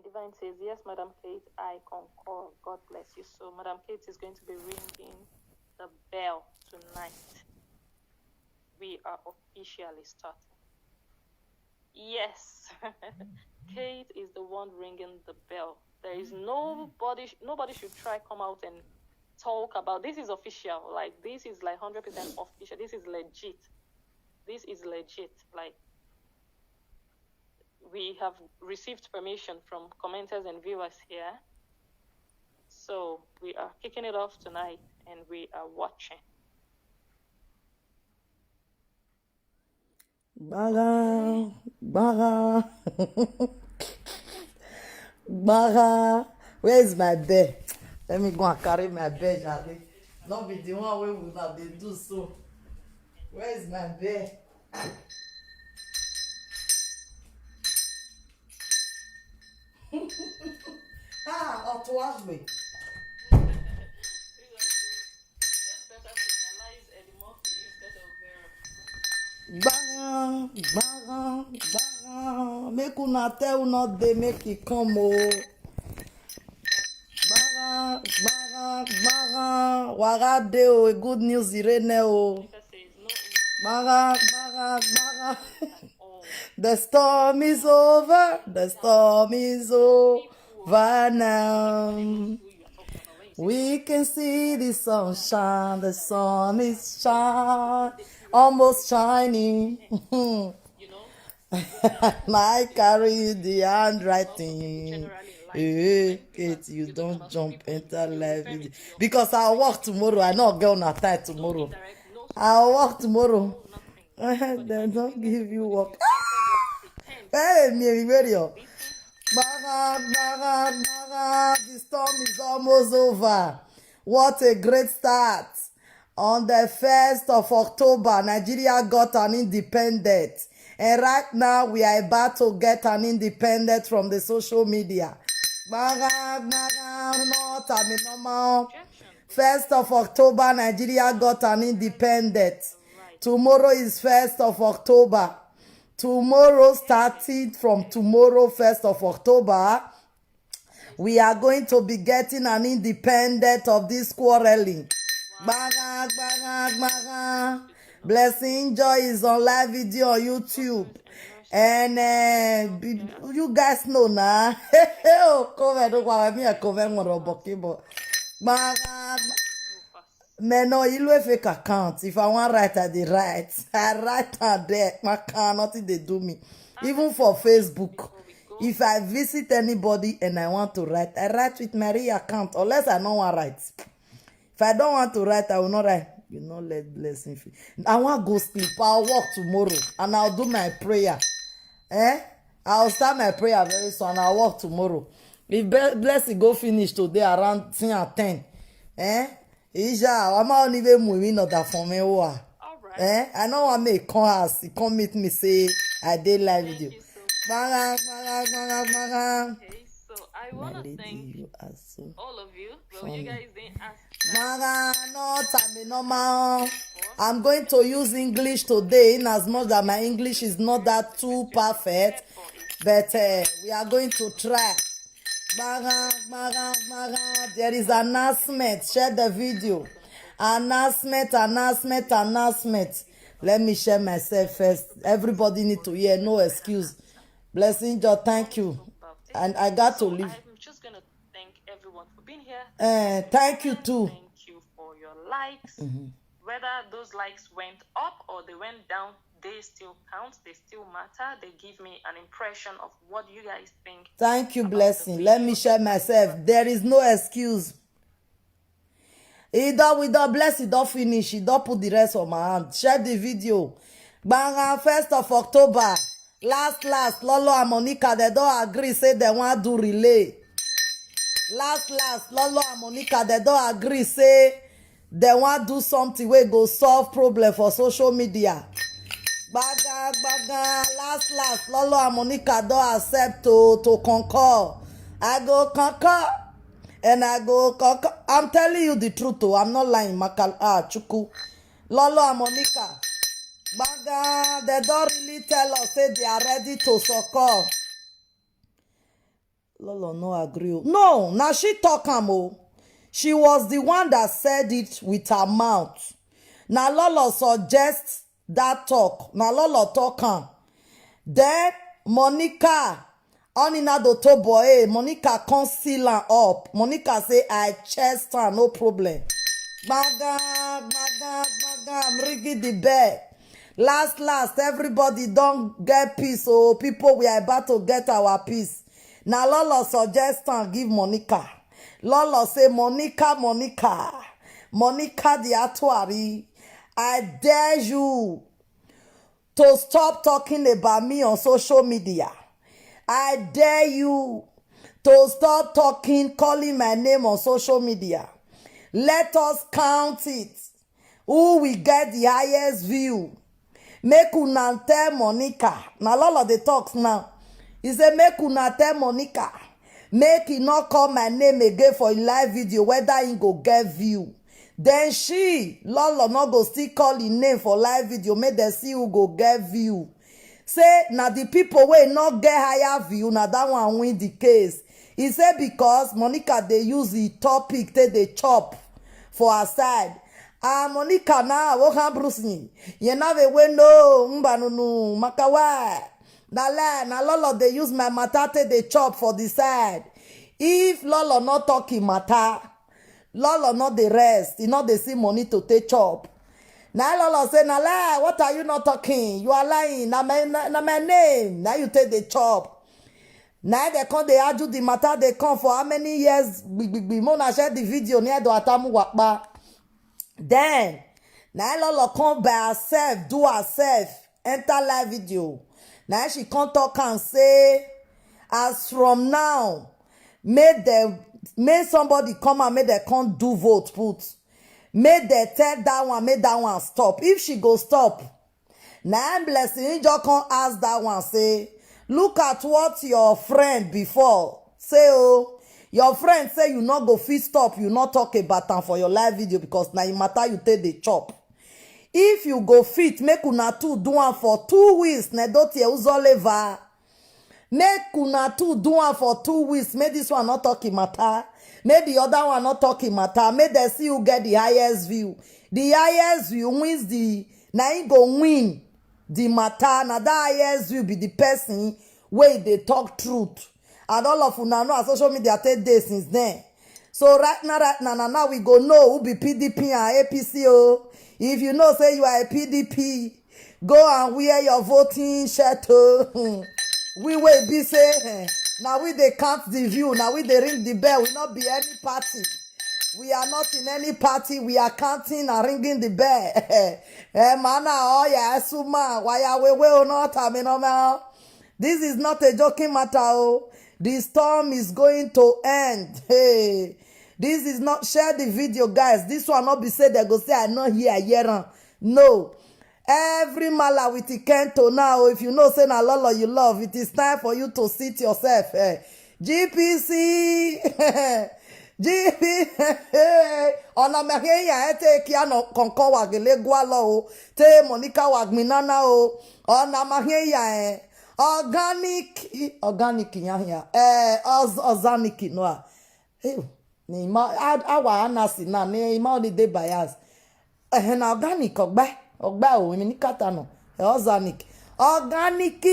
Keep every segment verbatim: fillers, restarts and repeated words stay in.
Divine says, "Yes, Madam Kate, I concur. God bless you." So, Madam Kate is going to be ringing the bell tonight. We are officially starting. Yes, Kate is the one ringing the bell. There is nobody, nobody should try come out and talk about this. Is official. Like, this is, like, hundred percent official. This is legit. This is legit. Like, we have received permission from commenters and viewers here. So we are kicking it off tonight and we are watching. Gbara, gbara, gbara. Where is my bed? Let me go and carry my bed, Jare. Not be the one way we have been do so. Where is my bed? Ah, Otuagbe. Gbara, gbara, gbara. Make una tell una dey make e come o. Gbara, gbara, gbara. Wara dey o, good news ire ne o. Gbara, gbara, gbara. The storm is over. The storm is over now. We can see the sunshine. The sun is shine, almost shining. I carry the handwriting. Hey, Kate, you don't jump enter live video. Because I work tomorrow. I not get on time tomorrow. I work tomorrow. Dem don give you work. Hey, Mary, Mary, oh. Gbara, gbara, gbara. The storm is almost over. What a great start. On the first of October, Nigeria got an independent. And right now, we are about to get an independent from the social media. Gbara, gbara, not a normal. First of October, Nigeria got an independent. Tomorrow is first of October. Tomorrow, starting from tomorrow, first of October, we are going to be getting an independent of this quarreling. Gbara, gbara, gbara. Blessing Joy is on live video on YouTube. And uh, you guys know now. Oh, come and look at me, come and robokibo. Gbara, me no, you a fake account. If I want write, I dey write. I write and there. My account, nothing they do me. Even for Facebook. If I visit anybody and I want to write, I write with my real account. Unless I don't want write. If I don't want to write, I will not write. You know, let blessing feel. I want go sleep. I'll work tomorrow and I'll do my prayer. Eh? I'll start my prayer very soon. I'll work tomorrow. If blessing go finish today around ten and ten, eh? Isha, I'm not even moving not that for me. All right. Eh? I know I may come house. He come meet me, say, "I did live with you." Gbara, gbara, gbara, gbara. Okay, so I want to thank you are so all of you. Well, you guys didn't ask. Gbara, not a me normal. I'm going to use English today in as much that my English is not that too perfect. But uh, we are going to try. Gbara, gbara, gbara. There is announcement. Share the video. Announcement, announcement, announcement. Let me share myself first. Everybody need to hear. No excuse. Blessing Joy, thank you. And I got to leave. I'm just going to thank everyone for being here. Uh, thank you too. Thank you for your likes. Whether those likes went up or they went down, they still count. They still matter. They give me an impression of what you guys think. Thank you, Blessing. Let me share myself. There is no excuse. E don, we don bless, e don finish, e don put the rest for my hand. Share the video. Gbara, first of October. Last, last, Lolo and Monica, they don't agree, say they want do relay. Last, last, Lolo and Monica, they don't agree, say they want do something wey go solve problem for social media. Gbara, gbara, last, last, Lolo and Monica don't accept to, to concur. I go concur. And I go concur. I'm telling you the truth, oh, I'm not lying, Makal, ah, Chuku. Lolo and Monica. Gbara, they don't really tell us, say they are ready to succor. Lolo no agree o. No, na she talk am o. She was the one that said it with her mouth. Na Lolo suggest that talk. Na Lolo talk am. Then Monica, Onina Dotobo, eh, Monica come seal am up. Monica say, "I chest am, no problem." Gbagam, gbagam, gbagam, ringing the bell. Last, last, everybody don get peace. Oh, people, we are about to get our peace. Na Lolo suggest am give Monica. Lolo say, "Monica, Monica, Monica the Atuari, I dare you to stop talking about me on social media. I dare you to stop talking, calling my name on social media. Let us count it. Who will get the highest view? Make una tell Monica." Na Lolo dey talk now. He say, "Make una tell Monica, make he no call my name again for a live video, whether he go get view." Then she, Lolo, no go still call him name for live video, make dem see who go get view. Say na the people wey no get higher view, na that one win the case. He say because Monica dey use the topic take dey chop for her side. Ah, Monica na wohan brusin. Ye na we we no mbanunu makawa. Na lie, na Lolo dey use my matter take dey chop for the side. If Lolo no talk him matter, Lolo no dey rest. He no dey see money to take chop. Na Lolo say, "Na lie, what are you not talking? You are lying. Na my, na, na my name. Na you take dey chop." Na they come dey argue the matter. They come for how many years? Gbigbigbi. Mo na share the video near do Atamu Wakpa. Then na Lolo come by herself, do herself, enter live video. Na she come talk and say, as from now, make them, make somebody come and make them come do vote put. Make them tell that one, make that one stop. If she go stop, na im Blessing Ijo come ask that one say, "Look at what your friend before say, oh, your friend say you no go fit stop, you no talk about am for your live video because na im matter you take dey chop. If you go fit, make una two do am for two weeks, Nedotie Uzoleva. Make una two do am for two weeks. Make this one not talk him matter. Make the other one not talk him matter. Make dem see who get the highest view. The highest view wins the, na him go win the matter. Na that highest view be the person wey dey talk truth." And all of una know as social media take dey since then. So right now, right now, na now we go know who be P D P and A P C o. If you know say you are a P D P, go and wear your voting shirt o. We wey be say, eh, na we dey count the view, na we dey ring the bell. We no be any party. We are not in any party. We are counting and ringing the bell. Eh, mana oya esuma waya wewe o no tami no ma. This is not a joking matter o. The storm is going to end. Hey, this is not, share the video, guys. This one not be said they go say I not hear, I hear am. No. Every mala with the kento now. If you know say na Lolo you love, it is time for you to sit yourself. Eh. G P C. G P C. Ona mahenya ete kiano konko wagele gwalo o. Te Monica wagminana o. Ona mahenya eh. Organic, organic ya ya. Eh, oz-, organic no. Ah. Hey, ni ma, a, awa anasi na, ni ma only dey bias. Eh, na organic ogba, ogba o, mi ni kata no. Eh, organic. Organic.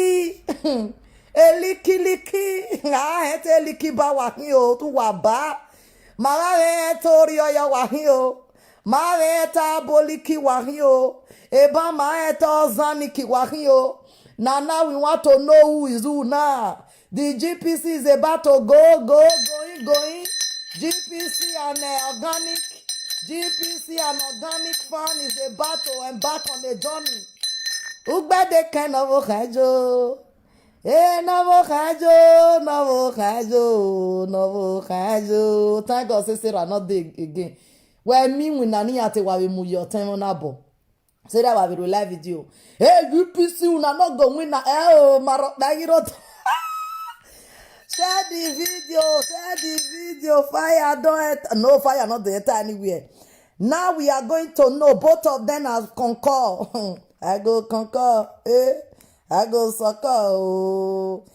Elikiliki. Ah, ete eliki ba wa hin o, tu wa ba. Ma wa re tori oyo wa hin o. Ma re ta boliki wa hin o. Eba ma eta organic wa hin o. Now, now we want to know who is who now. The G P C is about to go, go, going, going. G P C and, uh, organic, G P C and organic farm is about to embark on a journey. Ugbede ken novo khajo. Eh, novo khajo, novo khajo, novo khajo. Thank God say Sarah not there again. Well, me, we nani ate wa we mu your time on abo. Say that wa we do live video. Hey, U P C, una not go win na. Eh, oh, maro, na you don't. Share the video, share the video. Fire don't enter. No, fire not dey enter anywhere. Now we are going to know both of them as concur. I go concur, eh? I go succor, oh.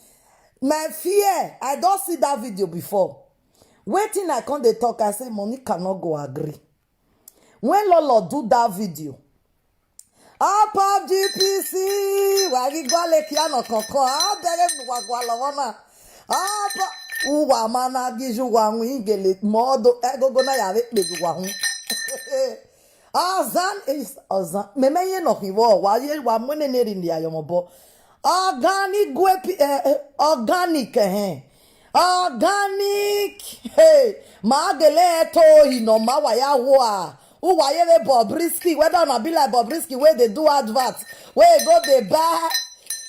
My fear, I don see that video before. Wetin I come dey talk, I say Monica no go agree. When Lolo do that video, up up G P C, wagi gwale kiano kankan, abere gwagwa lawona. Up, uwa mana giju wa ngele modo egogo na ya ve pe wa hun. Ozan is Ozan. Meme ye no hiwo, wa ye wa mwene ne rindi ayomobo. Organic gwepi, eh, eh, organic, eh, eh. Organic. Hey, ma gele to hino ma wa ya wa. Uwa ye ve Bobrisky, whether una be like Bobrisky wey dey do advert, wey go dey buy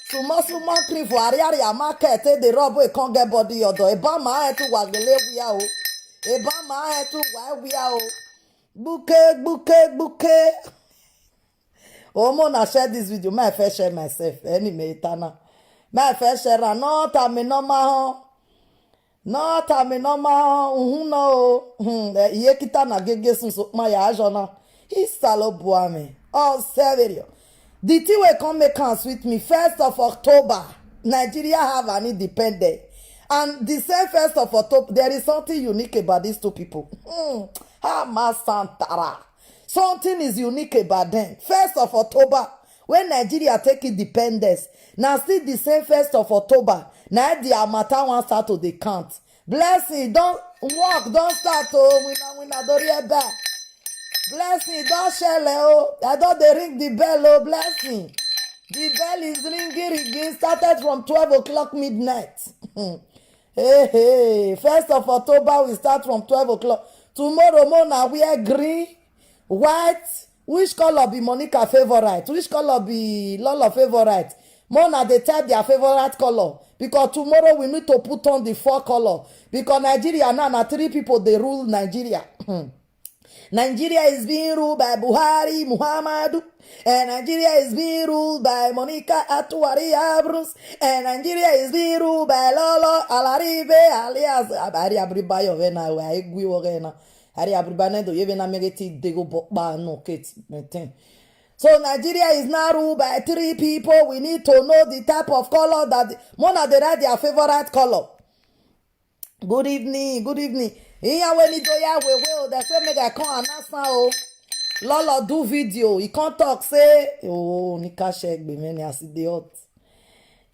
small small cream for Ariaria market, take dey rub, wey come get body odo. E ba ma e tu wa gele wi ya o. E ba ma e tu wa wi ya o. Gbuke, gbuke, gbuke. Omo na share this video. My first share myself. Any me etana. My first share am. Not a me normal. Not a me normal. Uhun no. Hmm. Eh, iye kita na gege sun so ma ya ajo na. Isalo buame. Oh, serio. The thing wey come make am sweet me, first of October, Nigeria have an independent. And the same first of October, there is something unique about these two people. Hmm. Hama Santara. Something is unique about them. First of October, when Nigeria take independence, na still the same first of October, na the harmattan wan start to dey count. Blessing, don work, don start o, wina wina dori ebe. Blessing, don shele o, I don dey ring the bell o, Blessing. The bell is ringing, ringing, started from twelve o'clock midnight. Hey, hey, first of October, we start from twelve o'clock. Tomorrow, mo na wear green, white. Which color be Monica favorite? Which color be Lolo favorite? Mo na dey tell their favorite color, because tomorrow we need to put on the four color, because Nigeria now na three people dey rule Nigeria. Nigeria is being ruled by Buhari, Muhammadu. And Nigeria is being ruled by Monica Atuwari Abrams. And Nigeria is being ruled by Lolo Alaribe alias Abari Abribayo. Vena we aigwi wo vena. Ari Abribanedo ye vena megeti dego bokba no kate meten. So Nigeria is now ruled by three people. We need to know the type of color that the, mo na dey write their favorite color. Good evening, good evening. Iya we ni do ya we we o. They say make I come announce am o. Lolo do video. He come talk say, oh, Nika share gbe me ni as e dey hot.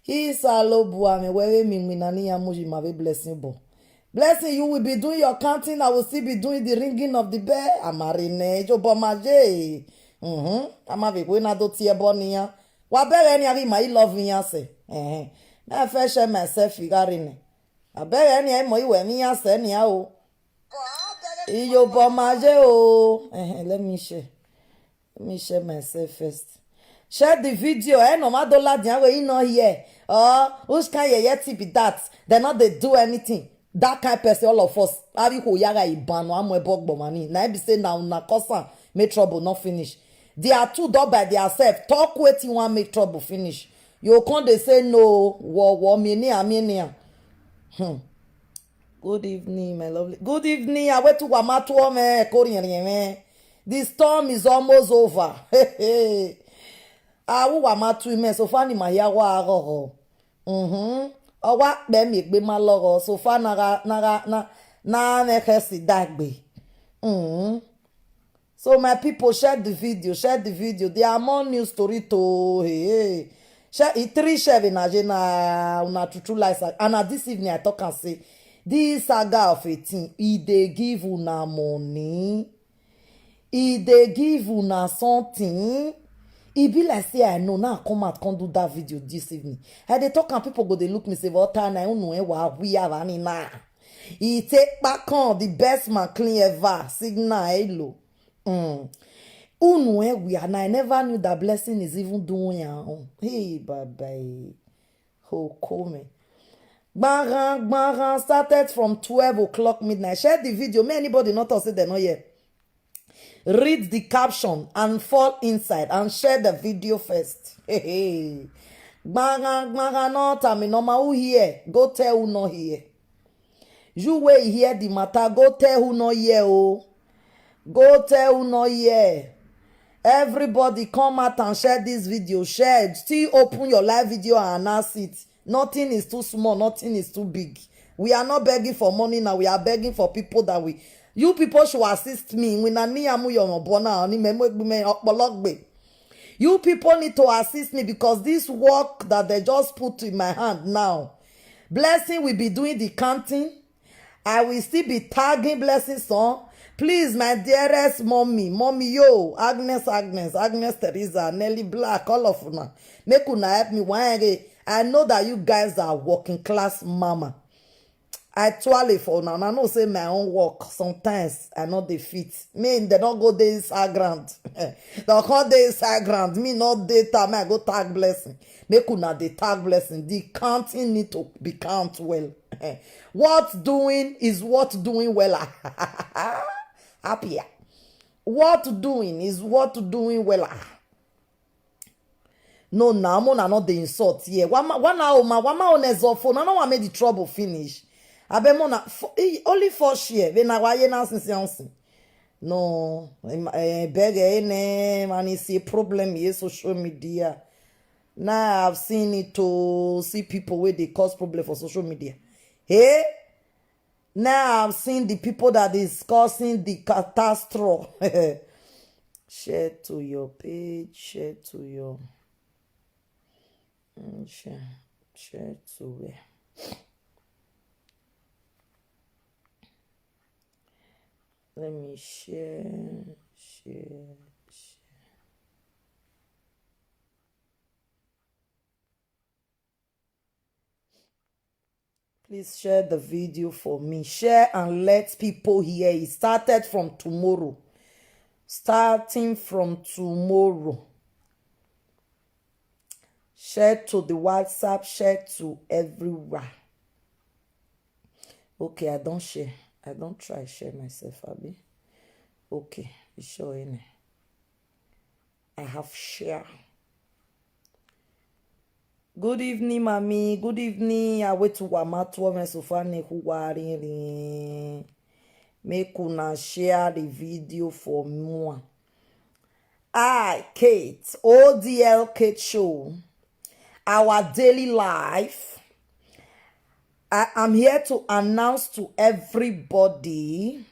He salo bua me we we mi mi na ni ya muji ma ve Blessing bo. Blessing, you will be doing your counting. I will still be doing the ringing of the bell. Amarine jo bo maje. Mhm. Ama ve we na do tie bo ni ya. Wa bere ni ari ma I love ya se. Eh. Me I first share myself igarine. Abere ni ai mo iwe ni ya se ni a o. Iyo bo maje o. Eh, let me share. Let me share myself first. Share the video. Eh, no ma do la dia we no here. Oh, which kind yeye thing be that? They not dey do anything. That kind person, all of us. Ari ko yaga ibano amwe bogbo mani. Na be say na una cause am make trouble not finish. They are two dog by their self. Talk wetin wan make trouble finish. You come dey say no. Wo wo mi ni ami ni. Hmm. Good evening, my lovely. Good evening. I went to Wamatuome, Korean. The storm is almost over. Awu Wamatuome, so far ni ma ya wa agogo. Mhm. Owa pe mi gbe ma logo, so far na ga na ga na na me kesi dagbe. Mhm. So my people, share the video, share the video. There are more news story to, hey, hey. Share it, three share in Ajena, una true true lies. And at this evening, I talk and say, this saga of eighteen, e dey give una money. E dey give una something. E be like say I know now. Come out, come do that video this evening. I dey talk and people go dey look me say, what time na unu e wa we have any na. E take back on the best man clean ever. Signal hello. Mm. Unu e we and I never knew that Blessing is even doing her own. Hey, baba. Ho come. Gbaran, gbaran started from twelve o'clock midnight. Share the video. May anybody not talk say they not here. Read the caption and fall inside and share the video first. Hey, hey. Gbaran, gbaran, no time, no ma who here. Go tell who not here. You wey hear the matter, go tell who not here, oh. Go tell who not here. Everybody come out and share this video. Share. Still open your live video and announce it. Nothing is too small, nothing is too big. We are not begging for money now. We are begging for people that we, you people should assist me. We na ni amu yomo bona ni memo egbume opologbe. You people need to assist me because this work that they just put in my hand now, Blessing will be doing the counting. I will still be tagging Blessing son. Please, my dearest mommy, mommy yo, Agnes, Agnes, Agnes Teresa, Nelly Black, all of una, make una help me. Why again? I know that you guys are working class mama. I twirl for una. I know say my own work sometimes I no dey fit. Me, they don't go dey inside ground. They come dey inside ground. Me no dey time. I go tag Blessing. Make una dey tag Blessing. The counting need to be count well. What doing is what doing well. Happier. What doing is what doing well. No, now mona not the insult here. Why ma, why now, ma, why ma on phone? I don't want make the trouble finish. I bet mona fo- eh, only four share. When I why now since Johnson. No, em- eh, beg eh, name, and it's a problem here, social media. Now I've seen it to see people where they cause problem for social media. Hey, now I've seen the people that is causing the catastrophe. Share to your page, share to your mm, share, share to where? Let me share, share, share. Please share the video for me. Share and let people hear. It started from tomorrow. Starting from tomorrow. Share to the WhatsApp, share to everywhere. Okay, I don't share. I don't try share myself, Abby. Okay, you sure in I have share. Good evening, mommy. Good evening. I wait to wama to me so far ne who worry. Make una share the video for more. I, Kate, O D L Kate Show, our daily life. I am here to announce to everybody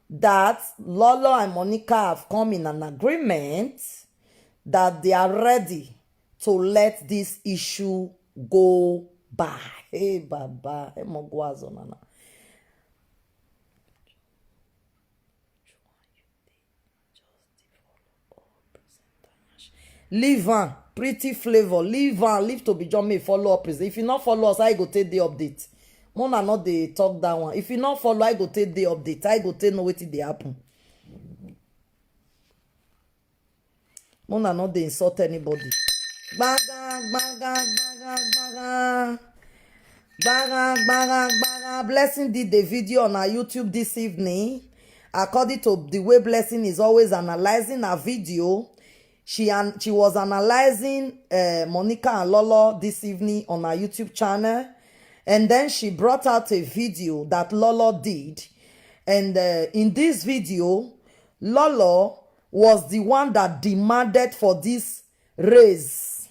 that Lolo and Monica have come in an agreement that they are ready to let this issue go by. Hey, Baba, hey, Mogwazo, Nana. Leave am, pretty flavor. Leave am, leave to be John May follow up. If you not follow us, I go take the update. Mona not the talk that one. If you not follow, I go take the update. I go take know wetin dey happen. Mona not dey insult anybody. Gbaga, gbaga, gbaga, gbaga. Gbaga, gbaga, gbaga. Blessing did the video on her YouTube this evening. According to the way Blessing is always analyzing her video, she an- she was analyzing uh, Monica and Lolo this evening on her YouTube channel, and then she brought out a video that Lolo did, and uh, in this video, Lolo was the one that demanded for this raise.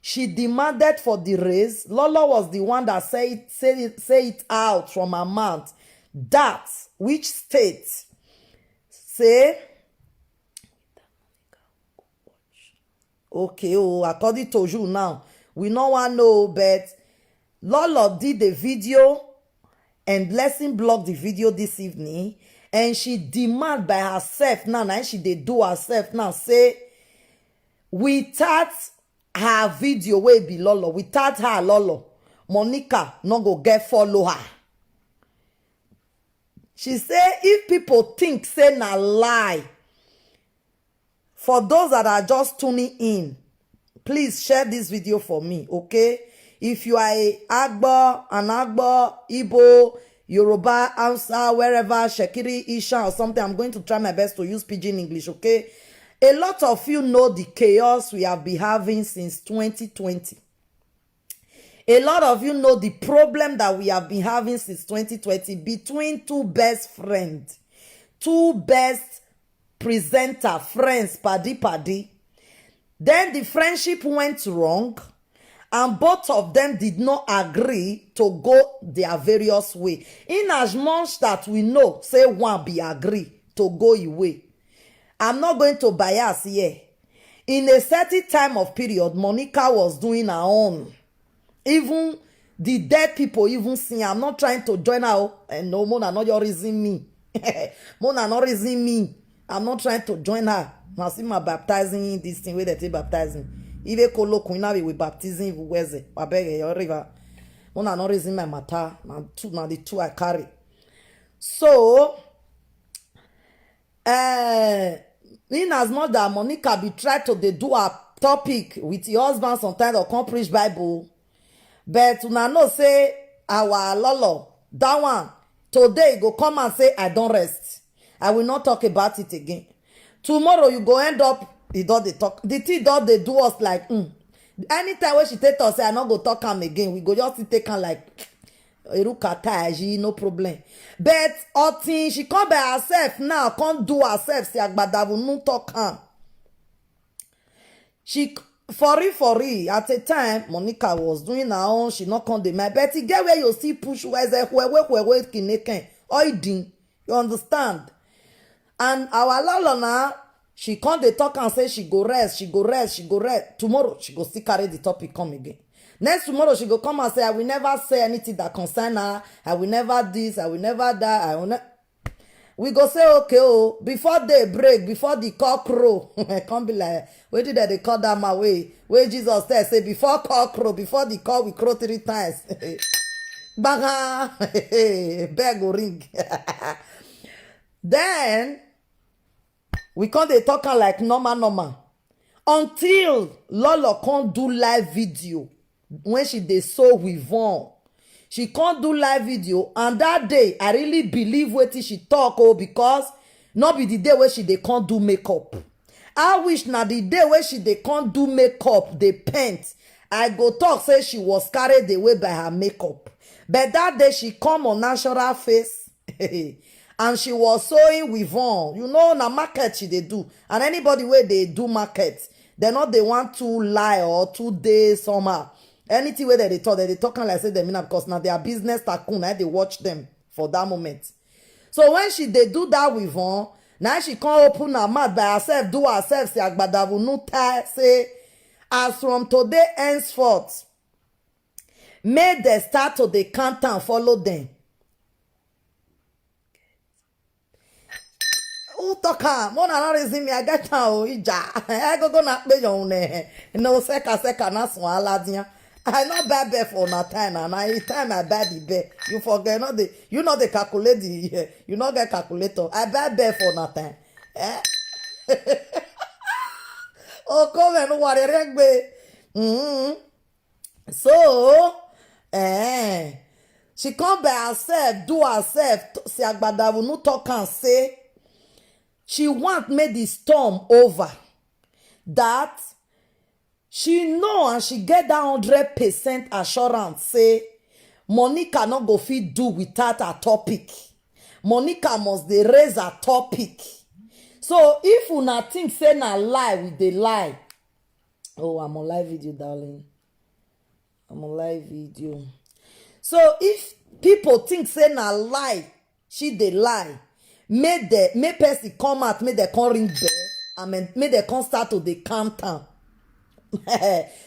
She demanded for the raise. Lolo was the one that say it, say it, say it out from her mouth. That which state say okay, oh, according to you now, we no one know, but Lolo did the video and Blessing blocked the video this evening, and she demand by herself now. Now she dey do herself now say without her video wey be Lolo, without her Lolo, Monica no go get follow her. She say if people think say na lie, for those that are just tuning in, please share this video for me, okay? If you are a Agbo, an Agbo, Igbo, Yoruba, Hausa, wherever, Shekiri, Isha or something, I'm going to try my best to use Pidgin English, okay? A lot of you know the chaos we have been having since twenty twenty. A lot of you know the problem that we have been having since twenty twenty between two best friends, two best presenter friends, paddy paddy. Then the friendship went wrong, And both of them did not agree to go their various way. In as much that we know, say one be agree to go away. I'm not going to bias here. In a certain time of period, Monica was doing her own. Even the dead people even sing. I'm not trying to join her. And no, Mona, not your reason me. Mona, not reason me. I'm not trying to join her. Now see my baptizing this thing where they take baptizing. Even Kolo Queen now with baptism, where's it? I beg your river. Mona, not reason my matter. Now two, now the two I carry. So, uh, in as much that Monica be try to dey do her topic with her husband sometimes or come preach Bible, but una know say our Lolo, that one, today go come and say, "I don't rest. I will not talk about it again." Tomorrow you go end up, he don dey talk. The thing don dey do us like, mm. Anytime when she take us, say, "I no go talk am again," we go just still take am like, "Eruka taji, no problem." But Otin, she come by herself now, come do herself, say, "Agbadavu no talk am." She, for real, for real, at a time, Monica was doing her own, she not come dey mind. But e get where you see push, where say, "Where, where, where, where, kineken, oidin." You understand? And our Lolo now, she come dey talk and say she go rest, she go rest, she go rest. Tomorrow, she go still carry the topic come again. Next tomorrow, she go come and say, "I will never say anything that concern her. I will never this, I will never that, I will ne-" We go say, "Okay, oh, before day break, before the cock crow." Come be like, where did they call that my way? Where Jesus said, say, "Before cock crow, before the cock we crow three times." Baga, bell go ring. Then, we come dey talk am like normal, normal. Until Lolo come do live video when she dey sew weave on. She come do live video, and that day, I really believe wetin she talk, oh, because no be the day wey she dey come do makeup. I wish na the day wey she dey come do makeup, dey paint, I go talk say she was carried away by her makeup. But that day, she come on natural face. And she was sewing weave on. You know, na market she dey do. And anybody wey dey do market, they no dey want to lie or to dey somehow. Anything wey they dey talk, they dey talk am like say dem mean am, because na their business tycoon, na dey watch them for that moment. So when she dey do that weave on, now she come open her mouth by herself, do herself, say, "Agbadavu no tie," say, "As from today henceforth, make they start to dey count and follow them." Who talk am? Mona no reason me, I get am o, ija. I go go na pe your own, eh. No, seka, seka, na sun aladiyan. I no buy bell for una time, and na e time I buy the bell. You forget, no dey, you no dey calculate the, eh, you no get calculator. I buy bell for una time. Eh? Oh, come and worry, regbe. Mm-hmm. So, eh, she come by herself, do herself, t-, say Agbadavu no talk and say she want make the storm over. That she know and she get that hundred percent assurance say Monica no go fit do without her topic. Monica must dey raise her topic. So if una think say na lie we dey lie, oh, I'm on live video, darling. I'm on live video. So if people think say na lie, she dey lie. Make the, make person come out, make they come ring bell, and make, make they come start to dey count am.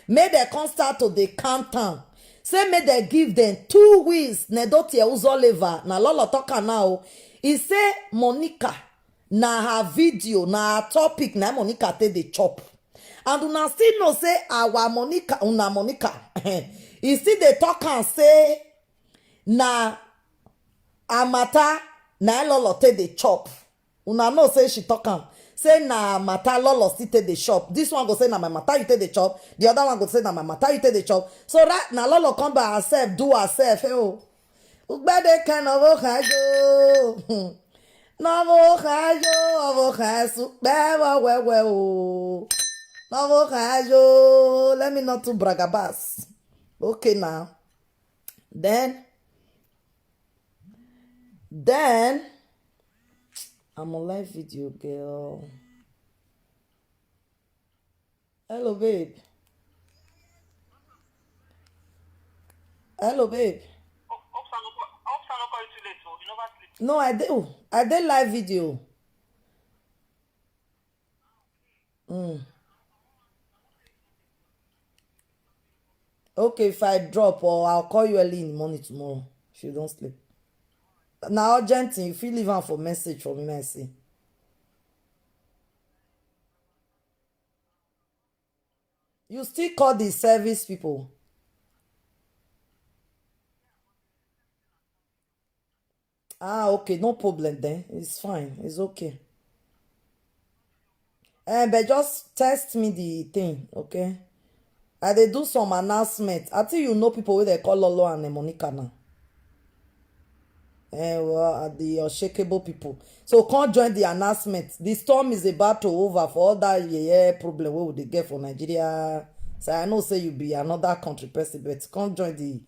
Make they come start to dey count am. Say make they give them two weeks. Nedotie Uzoleva, na Lolo talk am now. He say Monica, na her video, na her topic, na Monica take dey chop. And una still know say our Monica, una Monica, he still dey talk and say na her matter, na Lolo take dey chop. Una know say she talk am. Say na her matter, Lolo still take dey chop. This one go say na my matter you take dey chop. The other one go say na my matter you take dey chop. So right now, Lolo come by herself, do herself. Hey, oh. Ugbede can ovo kajo. No vo kajo, ovo kasu, bewa wewe o. No vo kajo. Let me not too bragabas. Okay now. Then, then, I'm on live video, girl. Hello, babe. Hello, babe. Hope I no call, hope I no call you too late, oh. You never sleep. No, I dey. Oh, I dey live video. Mm. Okay, if I drop, or I'll call you early in the morning tomorrow if you don't sleep. Now, urgent thing, you feel leave am for message for me, I see. You still call the service people. Ah, okay, no problem then. It's fine. It's okay. Eh, but just text me the thing, okay? I dey do some announcement. I think you know people wey dey call Lolo and eh, Monica now. Eh, well, are the unshakable people. So come join the announcement. The storm is about to over for all that yeah, yeah problem wey we dey get for Nigeria. So I know say you be another country person, but come join the,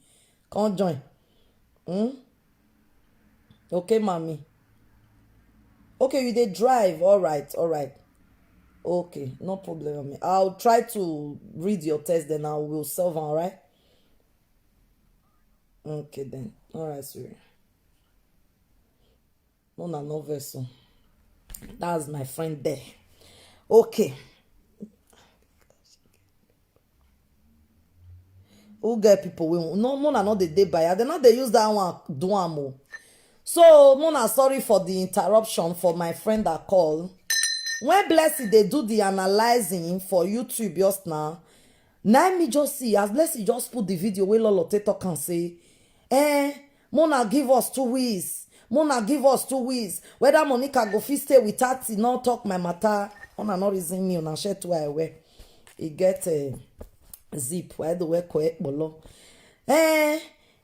come join. Hmm? Okay, mommy. Okay, you dey drive. All right, all right. Okay, no problem, mommy. I'll try to read your text, then I will solve am, all right? Okay, then. All right, sorry. No, na no vessel. That's my friend there. Okay. Who get people wey no, Mona no dey dey by her. They no dey use that one do am o. So Mona, sorry for the interruption for my friend that call. When Blessing dey do the analyzing for YouTube just now, na me just see as Blessing just put the video wey Lolo take talk and say, eh, Mona give us two weeks. Mona give us two weeks. Whether Monica go fit stay with thirty, no talk my matter. Una no reason me, una share two I wear. E get uh, zip, why do we kwe bolo? Eh,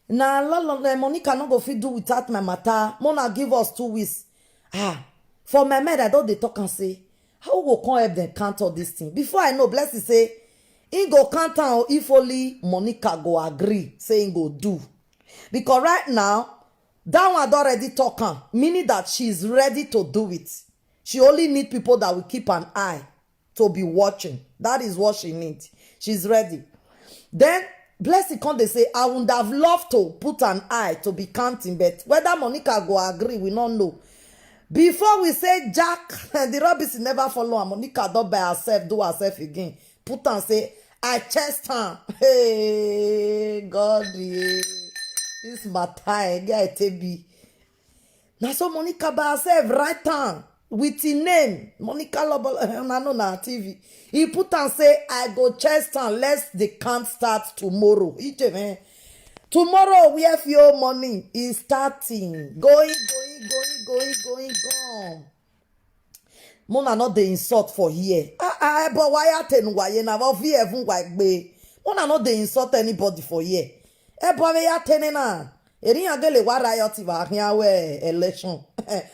na Lolo, eh, Monica no go fit do without my matter. Mona give us two weeks. Ah, for my mind, I don dey talk and say, how we go come help them count all this thing? Before I know, Blessing say, he go count am if only Monica go agree, say he go do. Because right now, that one don already talk am, meaning that she is ready to do it. She only need people that will keep an eye to be watching. That is what she need. She's ready. Then Blessing come dey say, I would have loved to put an eye to be counting, but whether Monica go agree, we no know. Before we say Jack, the Robinson never follow am. Monica don by herself, do herself again. Put am say, I chest am. Hey, God, yeah. This matter, eh, guy, take be. Na so Monica by herself write am with him name. Monica Lobo, una know na T V. He put am say, I go chest am, let the count start tomorrow. Ije, eh. Tomorrow, where for your money is starting. Going, going, going, going, going, gone. Mona no dey insult for here. Ah, ah, ebo waya tenu waye na vo vi evun wa gbe. Mona no dey insult anybody for here. Ebo we ya tene na. Eri agele wa riot va hia we election.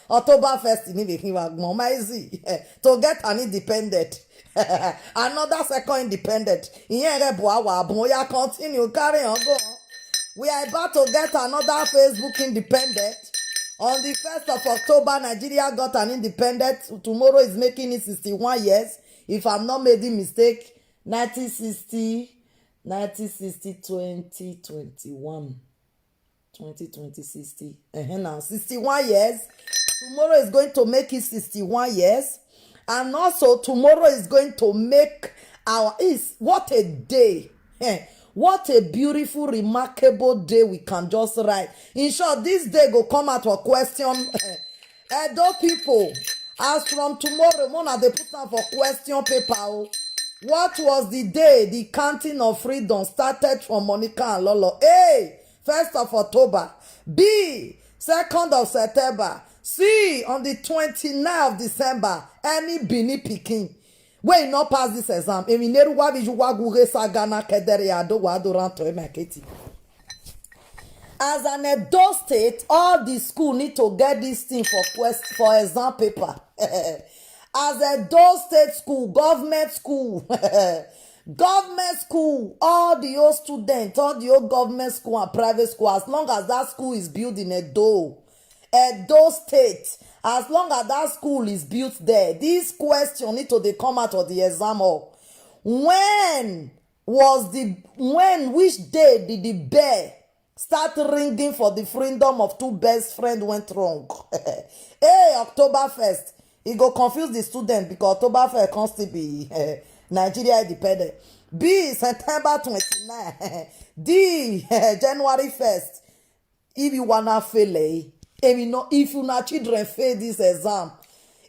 October first ni ve hin wa gbon ma easy. To get an independent. Another second independent. Iyen re bo awa abun, oya, continue, carry on, go on. We are about to get another Facebook independent. On the first of October, Nigeria got an independent. Tomorrow is making it sixty-one years. If I'm not making mistake, nineteen sixty, nineteen sixty, twenty twenty-one, twenty twenty, sixty. Uh-huh, now, sixty-one years. Tomorrow is going to make it sixty-one years. And also, tomorrow is going to make our, is, what a day. Eh, what a beautiful, remarkable day we can just write. In short, this day go come out for question. Edo people, as from tomorrow, Mona dey put am for question paper. Oh. What was the day the counting of freedom started from Monica and Lolo? A, first of October. B, second of September. C, on the twenty-ninth of December. Any Benin pikin wey no pass this exam, emi neru wa biju wa gu ge sa gana kedere ya do wa do ran to ema keti. As an Edo State, all the school need to get this thing for quest for exam paper. As Edo State school, government school, government school, all the old students, all the old government school and private school, as long as that school is built in Edo, Edo State, as long as that school is built there, this question need to dey come out of the exam hall. When was the, when, which day did the bear start ringing for the freedom of two best friends went wrong. Hey, October first, e go confuse the student because October first come still be Nigeria independent. B, September twenty-nine. D, January first. If you wanna fail, eh? If you know, if una children fail this exam,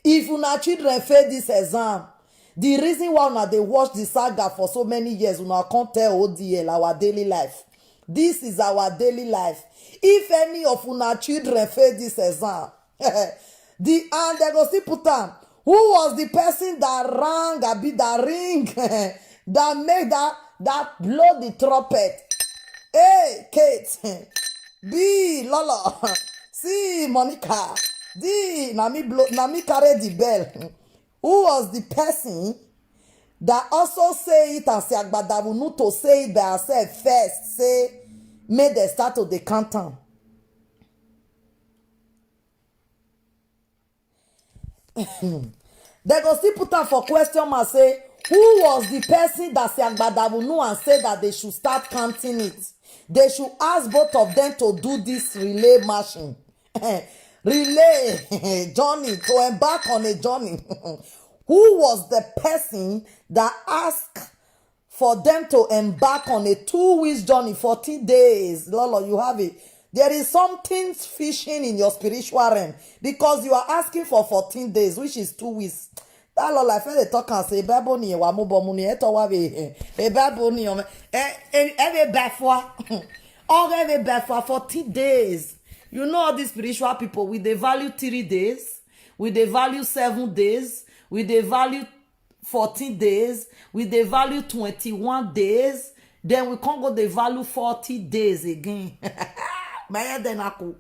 if una children fail this exam, the reason why una dey watch the saga for so many years, una come tell O D L our daily life. This is our daily life. If any of una children fail this exam, the and they go still put am. Who was the person that rang, abi that ring, that make that that blow the trumpet? Hey, Kate. B, Lolo. C, Monica. D, na me blow, na me carry the bell. Who was the person that also say it and say Agbadawunu to say it by herself first? Say make dem start to dey count am. Dem go still put am for question mark say, who was the person that say Agbadawunu and say that they should start counting it? They should ask both of them to do this relay machine. Relay journey, to embark on a journey. Who was the person that asked for them to embark on a two weeks journey, fourteen days? Lolo, you have it. There is something fishing in your spiritual realm because you are asking for fourteen days, which is two weeks. That Lolo, I feel they talk and say, Bible ni wa mo bomu ni, eto wa be, eh, eh, Bible ni, eh, eh, eh, eh, before, all eh, before fourteen days. You know, all these spiritual people, we they value three days, we they value seven days, we they value fourteen days, we dey value twenty-one days, then we come go dey value forty days again. My head then ako.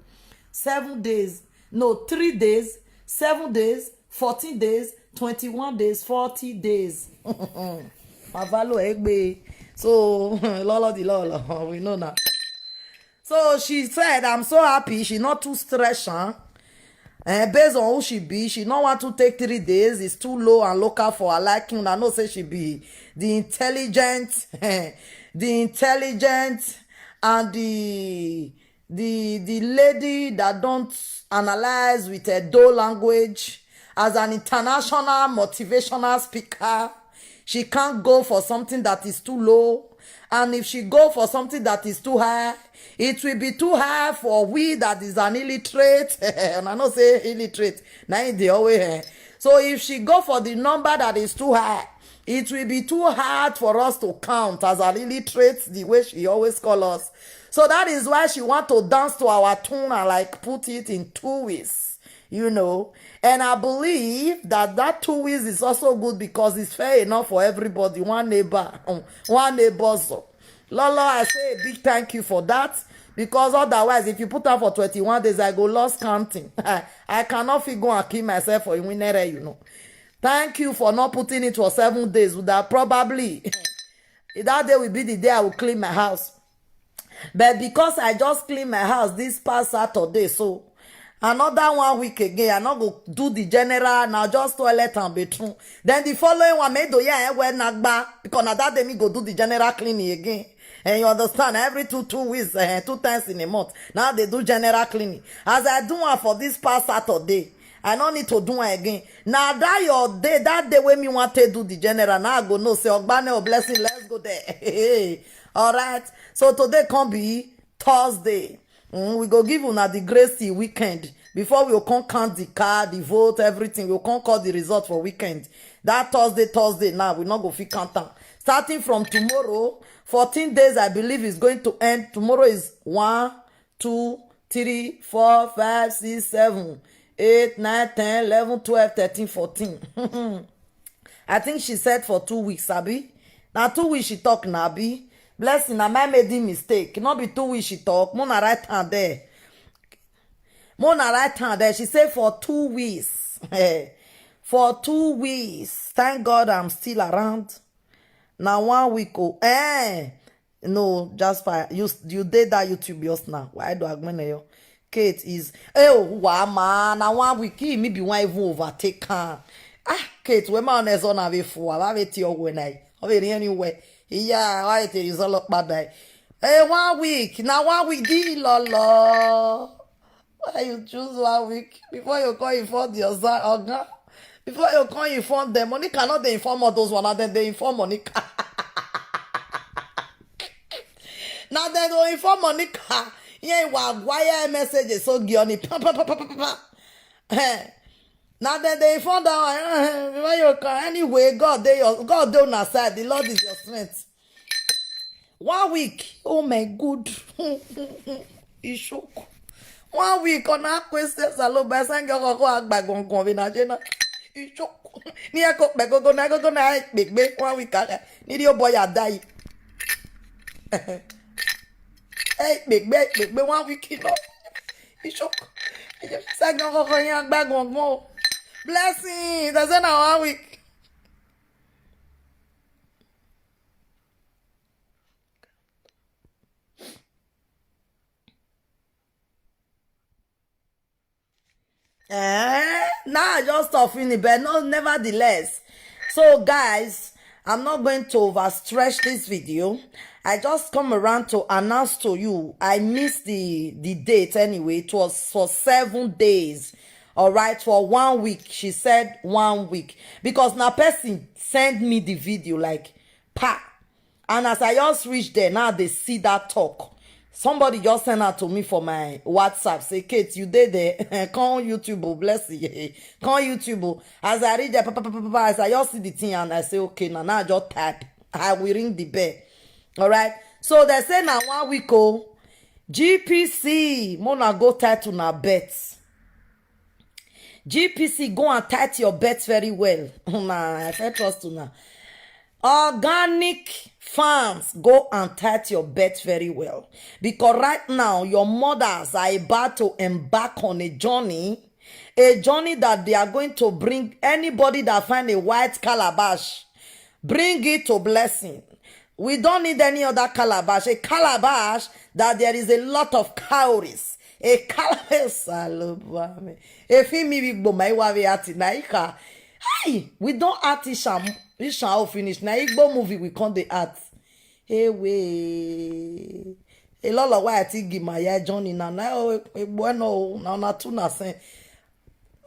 Seven days, no, three days, seven days, fourteen days, twenty-one days, forty days. Mavalo egbe. So, lolo di lolo, we know now. So she said, I'm so happy. She not too stressed, huh? Eh, based on who she be, she not want to take three days. It's too low and local for her liking. I know say she be the intelligent, the intelligent, and the the the lady that don't analyze with a dull language. As an international motivational speaker, she can't go for something that is too low. And if she go for something that is too high, it will be too high for we that is an illiterate. And I know say illiterate. Now they always eh. So if she go for the number that is too high, it will be too hard for us to count as an illiterate the way she always call us. So that is why she want to dance to our tune and like put it in two ways, you know. And I believe that that two ways is also good because it's fair enough for everybody. One neighbor, one neighbor. So, Lolo, I say a big thank you for that because otherwise, if you put am for twenty-one days, I go lost counting. I cannot fit go and kill myself for Iwinere, you know. Thank you for not putting it for seven days. Would have probably that day will be the day I will clean my house. But because I just clean my house this past Saturday, so another one week again, I not go do the general, now just toilet and bathroom. Then the following one, may do yeah, eh, well, nagba, because now that day me go do the general cleaning again. And you understand, every two two weeks, eh, two times in a month. Now they do general cleaning. As I do one for this past Saturday, I no need to do one again. Now that your day, that day when me want to do the general, now I go no say, Ogbane or blessing, let's go there. All right. So today can be Thursday. Mm, we go give una the grace till weekend. Before we go come count the car, the vote, everything, we go come call the result for weekend. That Thursday, Thursday now, we not go fit count am. Starting from tomorrow, fourteen days, I believe, is going to end. Tomorrow is one, two, three, four, five, six, seven, eight, nine, ten, eleven, twelve, thirteen, fourteen. I think she said for two weeks, abi? Now two weeks she talk, na abi? Blessing, am I made a mistake? Not be two weeks she talk. Mona right hand there. Mona right hand there. She said for two weeks. For two weeks. Thank God I'm still around. Now one week. Oh, eh. No, just fine. You you did that YouTube just now. Why do I go yo? Kate is, eh, oh, wow, man. I want wiki, maybe one even overtake her. Ah, Kate, when my honest on have a fool, I have a tear when I have a anywhere. Yeah, I tell you, all up bad day. Hey, one week. Now one week. Di lolo. Why you choose one week? Before you come inform your son, oga. Before you come inform them, Monica not dey inform all those one. Now then they inform Monica. Now then go inform Monica. Yeah, wa wire messages so gioni. Pa, pa, pa, pa, pa, pa. Eh. Now then they inform that one. Eh, where you come? Anyway, God dey your God dey on our side. The Lord is your strength. One week. Oh my good. Ishok. One week on our questions. Alo ba san go go agba gongon be na je na. Ishok. Ni eko pe gogo na gogo na gbegbe one week aga. Ni di boy a die. Hey, gbegbe gbegbe one week, you know. Ishok. San go go yan agba gongon. Blessing. That's in one week. Eh, now I just stop finish, but no, nevertheless. So, guys, I'm not going to overstretch this video. I just come around to announce to you, I missed the the date anyway. It was for seven days. All right, for one week. She said one week because now person sent me the video like, pa. And as I just reach there, now they see that talk. Somebody just sent out to me for my WhatsApp. Say, Kate, you did there. Come YouTube, oh, bless you. Come YouTube, oh. As I read there, pa, pa, pa, pa, pa, as I just see the thing and I say, okay, now, now I just type. I will ring the bell. All right. So they say now one week, oh, G P C, Mona go title na bet. G P C, go and tight your bet very well. Nah, I fit trust you now. Organic farms, go and tight your bet very well. Because right now, your mothers are about to embark on a journey, a journey that they are going to bring anybody that find a white calabash, bring it to blessing. We don't need any other calabash. A calabash that there is a lot of cowries. A calabash, Salobame. If he me big boma, I wa we ati na ika. Hi, we don't act Isham. Isham all finish. Na Igbo movie we come the art. Hey, way. A lot of why I think give my eye Johnny na na, oh, eh, bueno, na na two na sen.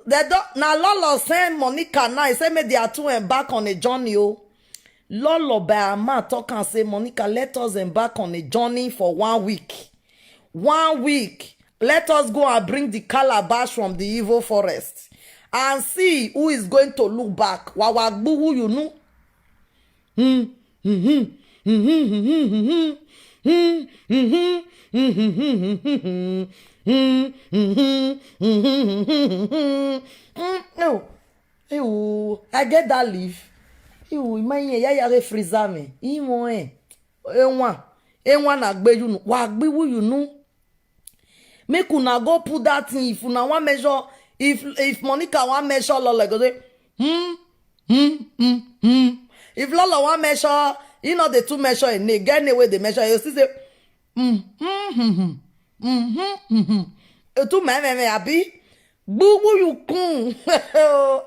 They don't, na lot of sen Monica now. He say make they are two embark on a journey, oh. Lolo by Ama talk and say, Monica, let us embark on a journey for one week. One week. Let us go and bring the calabash from the evil forest and see who is going to look back. Wawa gbuhu, you know. Hmm. Hmm. No. Ew, I get that leaf. Ew, imagine ya ya freezer me. Imo eh. Enwa. Enwa na gbe you know. Wa gbe wu you know. Make una go put that thing if una wan measure. If if Monica wan measure lolo, go say, hmm, hmm, hmm, hmm. If lolo wan measure, he no dey too measure a name. Get name wey dey measure. You see say, hmm, hmm, hmm, hmm, hmm, hmm, hmm, hmm. Etu me me me abi. Gbugu you kun.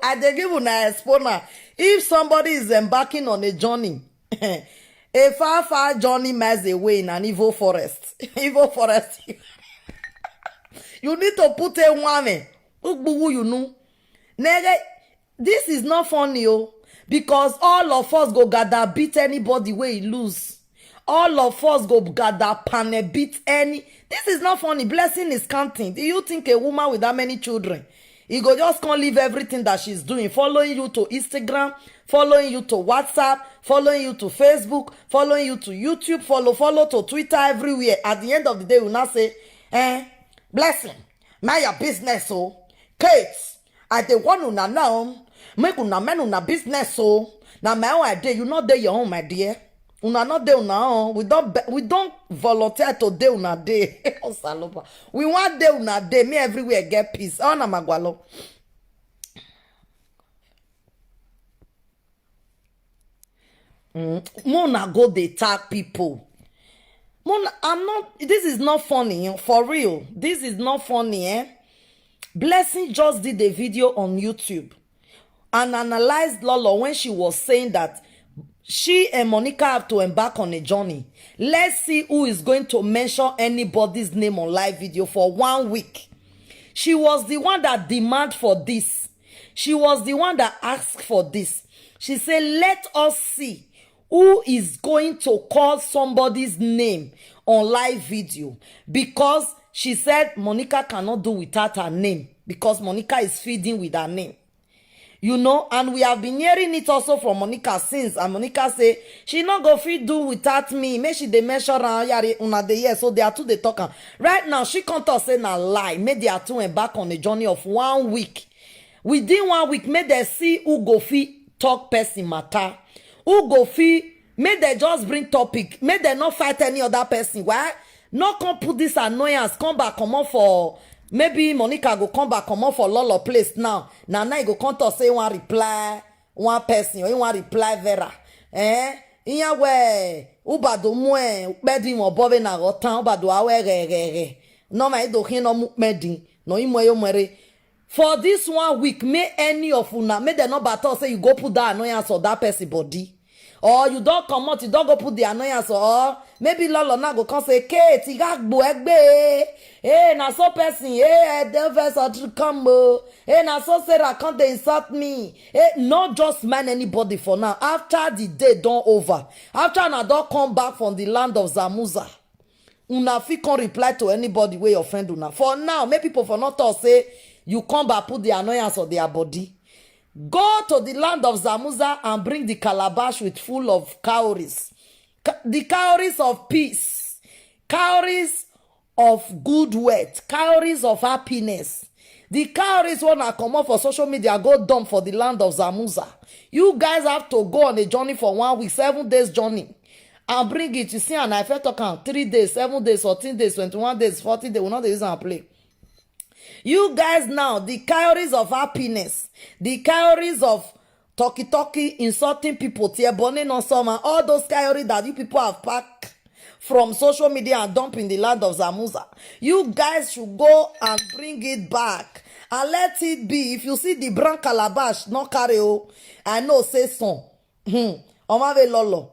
I dey give una exponent. If somebody is embarking on a journey, a far, far journey miles away in an evil forest. Evil forest. You need to put a woman. Gbugu you know. Nege, this is not funny, oh, because all of us go gather beat anybody wey he lose. All of us go gather panel beat any. This is not funny. Blessing is counting. Do you think a woman with that many children, he go just come leave everything that she's doing, following you to Instagram, following you to WhatsApp, following you to Facebook, following you to YouTube, follow, follow to Twitter, everywhere. At the end of the day, we now say, eh, Blessing, mind your business, oh. Kate, I dey warn una now. Make una mind una business, oh. Na my own I dey, you no dey your own, my dear. Una no dey una own. We don be- we don volunteer to dey una dey. Osaloba. We wan dey una dey. Me everywhere get peace. Ona magwalo. Mm, Mona go dey tag people. Mona, I'm not. This is not funny, eh, for real. This is not funny, eh? Blessing just did a video on YouTube and analyzed Lolo when she was saying that She and Monica have to embark on a journey. Let's see who is going to mention anybody's name on live video for one week. She was the one that demand for this. She was the one that asked for this. She said, "Let us see who is going to call somebody's name on live video," because she said Monica cannot do without her name, because Monica is feeding with her name. You know, and we have been hearing it also from Monica since. And Monica say she not go fit do without me. Make she dey measure am, yari una dey hear. So they are two dey talk am. Right now, she come talk say na lie. Make they are two embark on a journey of one week. Within one week, make they see who go fit talk person matter. Who go fit, make they just bring topic. Make they not fight any other person. Why? No come put this annoyance. Come back, come on for, maybe Monica go come back, come on for Lolo place now. Now, now you go come talk say one reply one person, or you want reply Vera. Eh? Iya we, ubado mwe, bedi mo bobe na gotan, ubado awe re re re. No ma ido hin no mu bedi, no imo yo mwere. For this one week, may any of una, may they not battle say you go put that annoyance on that person body. Or you don't come out, you don't go put the annoyance, or maybe Lolo now go come say, "Kate, you got egbe. Hey, na so person, hey, I dey vex or come, oh. Hey, na so Sarah come dey insult me." Hey, not just mind anybody for now. After the day done over, after una don come back from the land of Zamuza, una fit come reply to anybody wey offend una. For now, make people for not talk say you come back put the annoyance on their body. Go to the land of Zamuza and bring the calabash with full of cowries. Ca-, the cowries of peace, cowries of good wealth, cowries of happiness. The cowries wey una comot for social media go dump for the land of Zamuza. You guys have to go on a journey for one week, seven days journey, and bring it. You see, and I first talk am, three days, seven days, fourteen days, twenty-one days, forty days. We no dey use am play. You guys now, the cowries of happiness, the cowries of talky talky, insulting people, tear burning on summer, all those cowries that you people have packed from social media and dump in the land of Zamuza. You guys should go and bring it back and let it be. If you see the brown calabash, no carry o. I know say some. Hmm. Omave Lolo.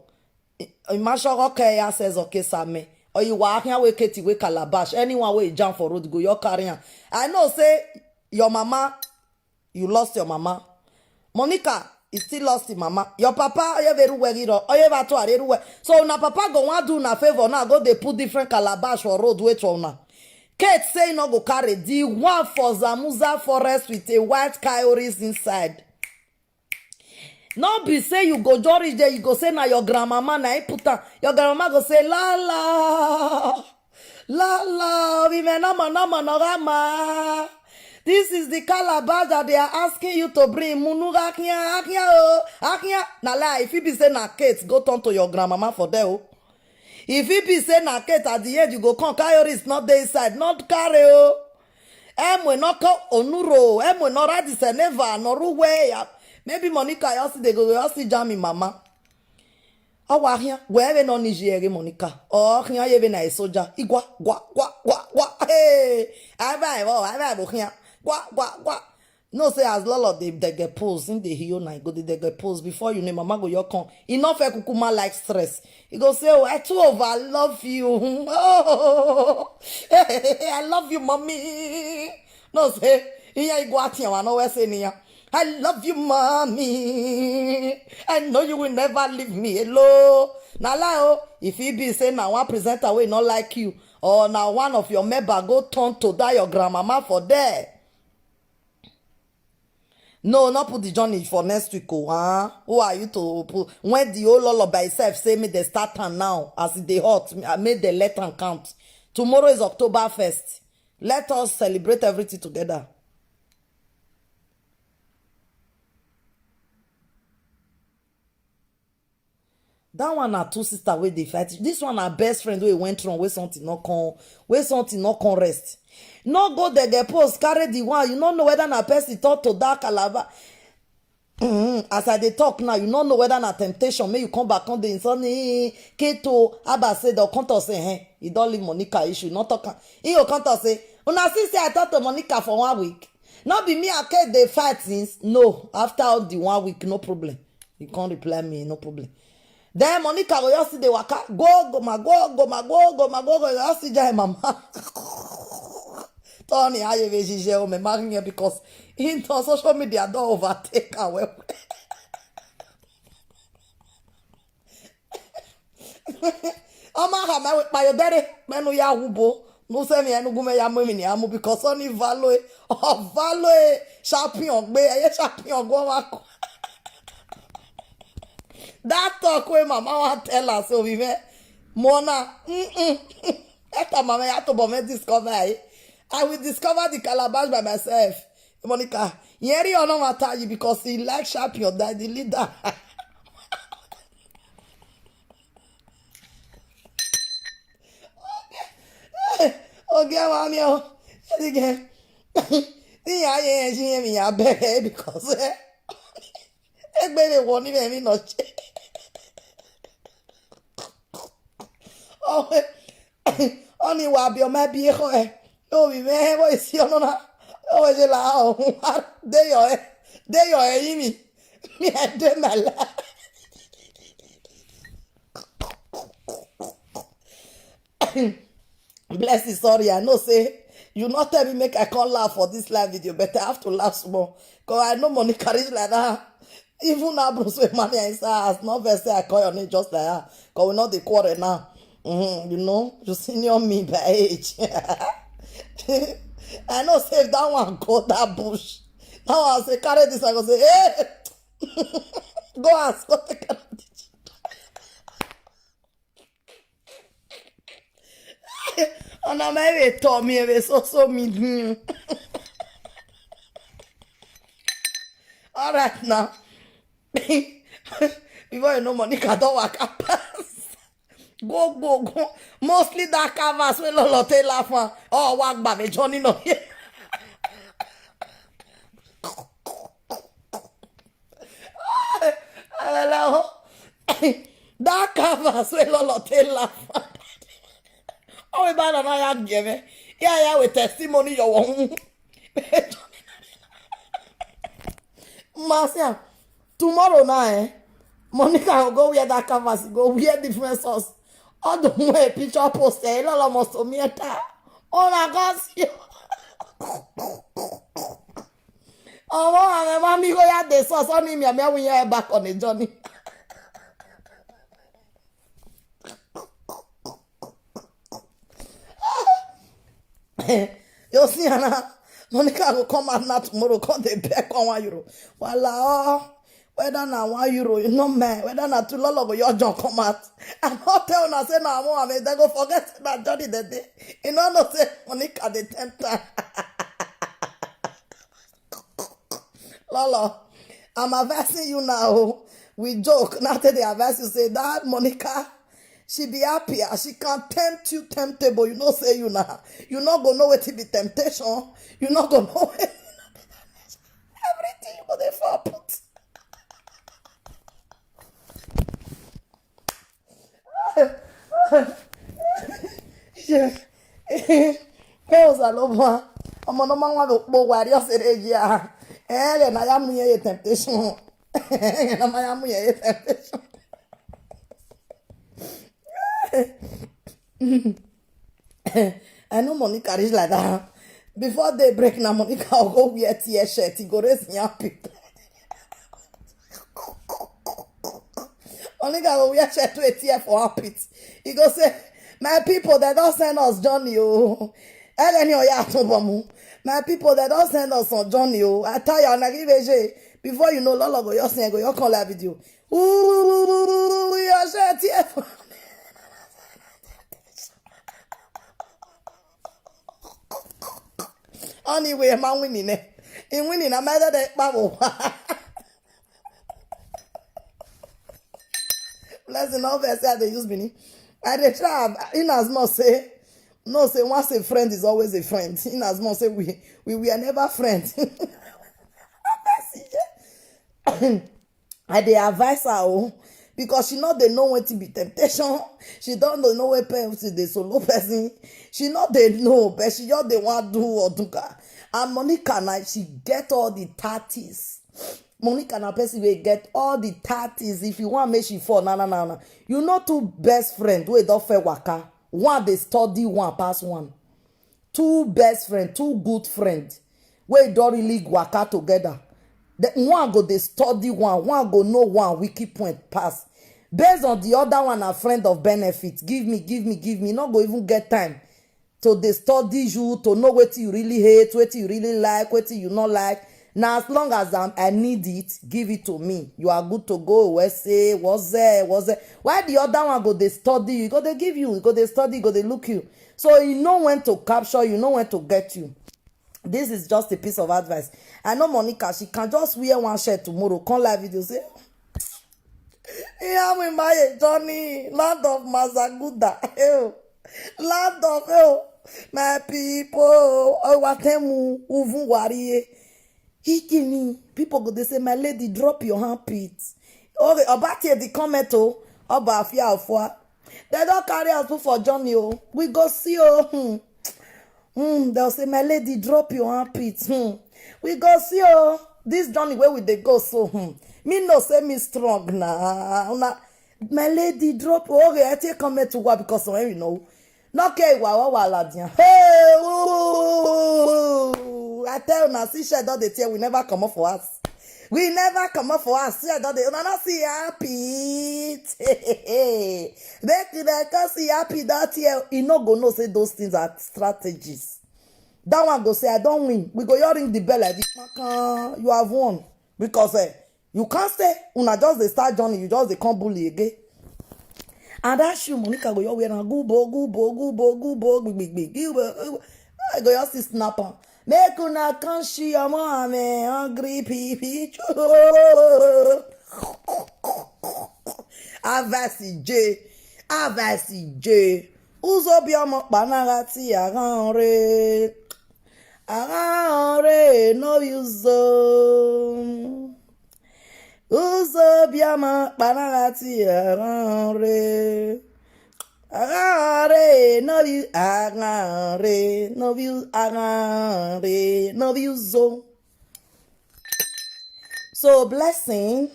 Imashoro ke ya says okay same. Or you wa ahia we Katie we calabash. Anyone wey jam for road go, you carry am. I know say your mama, you lost your mama. Monica, you still lost your mama. Your papa, oye veru we giro, oye vatu areru we. So na papa go wan do na favor now, go dey put different calabash for road, wait for una. Kate say no go carry the one for Zamuza forest with a white cowries inside. No be say you go just reach there, you go say na your grandmama na him put am. Your grandmama go say, "La la, la la, women, no more, no more, no more. This is the calabash that they are asking you to bring. Munu akia, akia o, akia." Na lie. If it be say na Kate, go turn to your grandmama for there o. If it be say na Kate, at the end you go come carry risk, not dey inside, not carry o. Emwe no ko onuro, emwe no radi seneva, no ruwe ya. Maybe Monica, you see they go, you see jam him mama. Awa here, wherever no need you, Monica. Oh, here you be na a soldier. Igwa, gwa, gwa, gwa, gwa. Hey, I buy, oh, I buy, here. Gwa, gwa, gwa. No say as Lolo dey dege pose, him dey heal na, he go dey dege pose. Before you know, mama go your come. He no fair kukuma like stress. He go say, "Oh, I too over love you. Oh, I love you, mommy." No say, "Iya igwa tiawa no we say niya. I love you, mommy. I know you will never leave me alone." Na lie o. If he be say na one presenter wey no like you, or na one of your member go turn to that your grandmama for there. No, not put the journey for next week. Oh, huh? Who are you to put? When the whole all by itself say me they start am now as e dey hot, make they let am count. Tomorrow is October first. Let us celebrate everything together. That one na two sister wey dey fight. This one na best friend wey went wrong, wey something no come, wey something no come rest. No go dege post, carry the one. You no know whether na person talk to that calabash. Mm, as I dey talk now, you no know whether na temptation. Make you come back, come dey insult me. Keto, Abba say, they'll come to say, "Hey, you don't leave Monica issue." Not talk am. He go come to say, "Una see say I talk to Monica for one week. Not be me and Kate dey fight since." No, after all the one week, no problem. You can't reply me, no problem. Then Monica go just see the waka, go, go, ma, go, go, ma, go, go, ma, go, go, just see Jai mama. Tony, I even Jije, oh, me marrying here because into social media don't overtake her well. Oma ha me pa yo dere, me no ya wubo. No se mi enu gume ya mo mi ni amu because oni valo e. O valo e. Champion gbe, e champion go wa ko. That talk wey mama wan tell us, so we me. Mona, mm-mm. That time mama ya to bo me discover, eh. I will discover the calabash by myself. Monica, yeri ono matter you because he like champion that the leader. Okay, mami o. Again. Ni ya ye ji mi ya bere because, eh. Egbere wo ni me mi no che. Oh, oni wa bi o me bi e ko e. No bi me bo isi ono na. O we je la o. De yo e. De yo e yi mi. Mi e de me la. Blessing, sorry, I know say you not tell me make I come laugh for this live video, but I have to laugh small. Cause I know money carries like that. Even now, Bruce with money inside house, not vex say I call your name just like that. Cause we not the quarter now. Mm-hmm, you know, you senior me by age. I know say if that one go that bush. That one say carry this, I go say, hey, go ask, go take care of this. Ona me we to me we so so me. Hmm. All right now. Before you know, Monica don't walk up pass. Go, go, go. Mostly that canvas wey lolo take laugh am. Oh, wa gba me Johnny no. Hello. That canvas wey lolo take laugh am. Oh, we ba na ya give me. Yeah, yeah, with testimony your own. Marcia, tomorrow now, eh? Monica go go wear that canvas, go wear different sauce. All the more picture post, eh? Lolo must to me ta. Oh my God, see. Oh, my mommy go ya the sauce on him, ya me we ya back on the journey. You see, Anna, Monica go come out now tomorrow, come dey beg on one euro. Voila, oh, whether na one euro, you know, man, whether na two lolo go your John come out. I no tell una say na one, I mean, they go forget na Johnny the day. You know, no say Monica dey tempt her. Lolo, I'm advising you now. We joke. Now they advise you say that Monica, she be happier. She can tempt you, temptable. You know, say you now. You not go know what to be temptation. You not go know what everything you go there for put. Pe o sa lo mo. Ọmọ no ma wa lo po wa ri ose re ji a. Eh, le na ya mu ye temptation. Na ma ya mu ye temptation. I know Monica reach like that. Before day break, now Monica will go wear tear shirt. He go raise your people. Monica go wear shirt to a tear for her pit. He go say, my people, they don't send us Johnny. Oh, Eleni Oya Atobomu. My people, they don't send us on Johnny. Oh, I tell you, I give A J. Before you know, Lolo go your send go your call that video. Ooh, your shirt here. Anyway, man winning eh. In winning, I'm either the bubble. Blessing, no vex say I dey use Benin. I dey try am, in as much say, no say once a friend is always a friend. In as much say we, we were never friends. I dey advise her o, because she no dey know wetin be temptation. She don dey know wey person dey solo person. She no dey know, but she just dey wan do oduka. And Monica na she get all the tactics. Monica na person wey get all the tactics. If you want make she fall, na, na, na, na. You know two best friend wey don fair waka. One dey study one pass one. Two best friend, two good friend wey don really waka together. The one go dey study one, one go know one weak point pass. Based on the other one, a friend of benefit. Give me, give me, give me. No go even get time to dey study you, to know wetin you really hate, wetin you really like, wetin you no like. Na as long as I'm, I need it, give it to me. You are good to go. Wese, wose, wose. Why the other one go dey study you? E go dey give you, e go dey study, e go dey look you. So you know when to capture, you know when to get you. This is just a piece of advice. I know Monica, she can just wear one shirt tomorrow, come live video, say, "Yeah, we my Johnny, land of Mazaguda." Ew. Land of, ew, my people. Oh, watemu, uvun warie. He give me. People go dey say, "My lady, drop your armpit." Okay, Obatie the comment, oh, Oba Afia Ofua. They don carry us put for Johnny, oh. We go see, oh. Hmm. Hmm. They'll say, "My lady, drop your armpit." Hmm. We go see, oh. This Johnny where we dey go so. Hmm. Me no say me strong na. Una, "My lady, drop." Okay, I take comment to what because when you know. No care wa wa wa la dia. Hey, ooh, I tell una, see, she don dey tear. We never come up for us. We never come up for us. See, I don dey. Una no see armpit. Make una come see armpit don tear. You no go know say those things are strategies. That one go say, "I don win." We go, you ring the bell like this. Maka, you have won. Because, eh, you can't stay. Una just dey start Johnny. You just dey come bully again. And that shoe, Monica go your wear and gubo, gubo, gubo, gubo, gbi, gbi, gbi, gubo, gubo. I go your sis snap am. Make una come see your mom, eh, hungry people. Avasi J, Avasi J. Uzo biamo kpanagati aganre. Aganre no uzo. Uzo biama kpanagati aganre. Aganre no bi aganre no bi aganre no bi uzo. So, Blessing,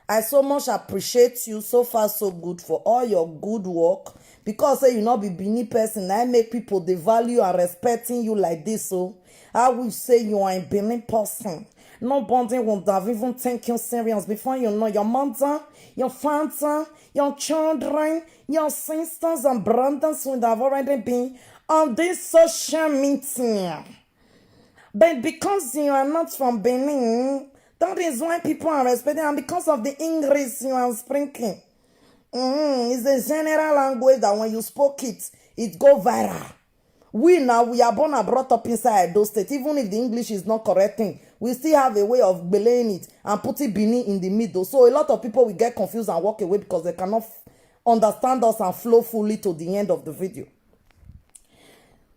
I so much appreciate you. So far so good for all your good work. Because say you no be Benin person, I make people dey value and respecting you like this. So I will say you are a Benin person. Nobody would have even taken you serious before you know your mother, your father, your children, your sisters and brothers would have already been on this social media. But because you are not from Benin, that is why people are respecting, and because of the English you are speaking. Mm, it's a general language that when you spoke it, it go viral. We now, we are born and brought up inside Edo State. Even if the English is not correct thing, we still have a way of belaying it and putting Benin in the middle. So a lot of people will get confused and walk away because they cannot f-, understand us and flow fully to the end of the video.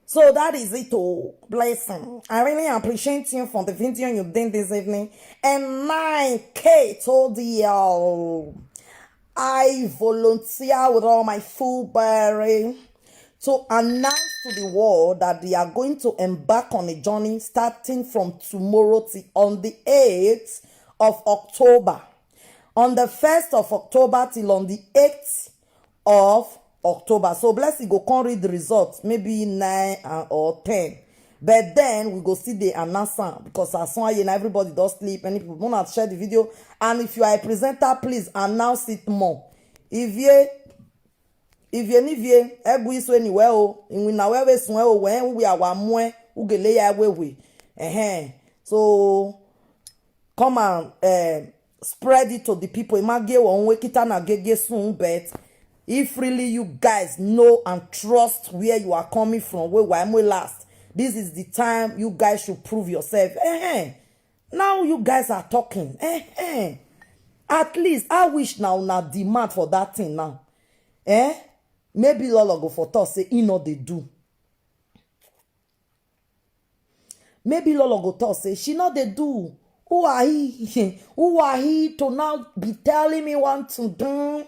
So that is it, oh, Blessing. I really appreciate you for the video you did this evening. And my Kate told you, I volunteer with all my full bearing to announce to the world that they are going to embark on a journey starting from tomorrow till on the eighth of October. On the first of October till on the eighth of October. So Blessing go come read the results, maybe nine and, or ten. But then we go see the announcer because as soon as everybody does sleep, many people wanna share the video. And if you are a presenter, please announce it more. If you, if you, if you, ebu isu anywhere, oh, in we na where we sun, oh, when we are one, we get lay away we. Eh, so come and, eh, spread it to the people. Imagine one way kita na gege soon, but if really you guys know and trust where you are coming from, where why we last, this is the time you guys should prove yourself. Eh, eh. Now you guys are talking. Eh, eh. At least I wish now na demand for that thing now. Eh? Maybe Lolo go for talk say he no dey do. Maybe Lolo go talk say she no dey do. Who are he? Who are he to now be telling me what to do?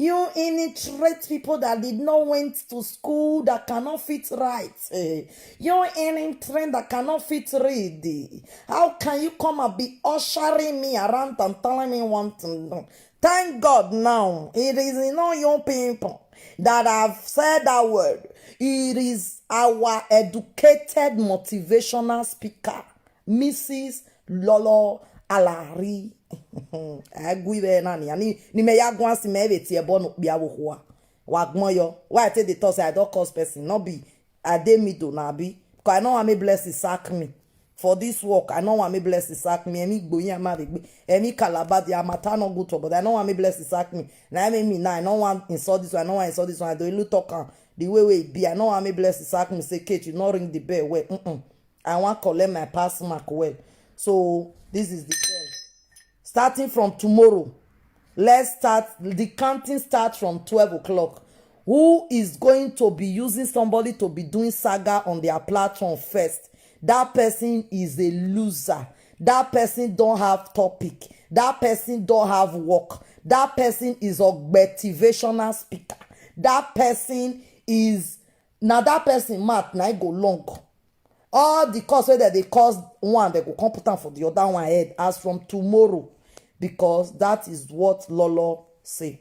You illiterate people that did not went to school, that cannot fit write. Eh, you illiterate that cannot fit read. How can you come and be ushering me around and telling me one thing? No. Thank God now. It is not your people that have said that word. It is our educated motivational speaker, Missus Lolo Alari. Agui be na ni ani ni me ya gwan si me be tie bo no bia wo ho a. Wa gbon yo. Why I take the thought say I don't cause person? Not be I dey middle na be. Because I know I may bless the sack me. For this work, I know I may bless the sack me. Emi gboyin ama be gbe. Emi kalaba the amata no good to, but I know I may bless the sack me. Na me me na I no want insult this one. I no want insult this one. I do ilu talk am the way way e be. I know I may bless the sack me. Say Kate, you not ring the bell well. Mm-mm. I want collect my pass mark well. So this is the bell. Starting from tomorrow, let's start. The counting starts from twelve o'clock. Who is going to be using somebody to be doing saga on their platform first? That person is a loser. That person don't have topic. That person don't have work. That person is a motivational speaker. That person is, now that person mad na e go long. All the cause wey dem dey cause one, dem go come put am for the other one head as from tomorrow, because that is what Lolo say.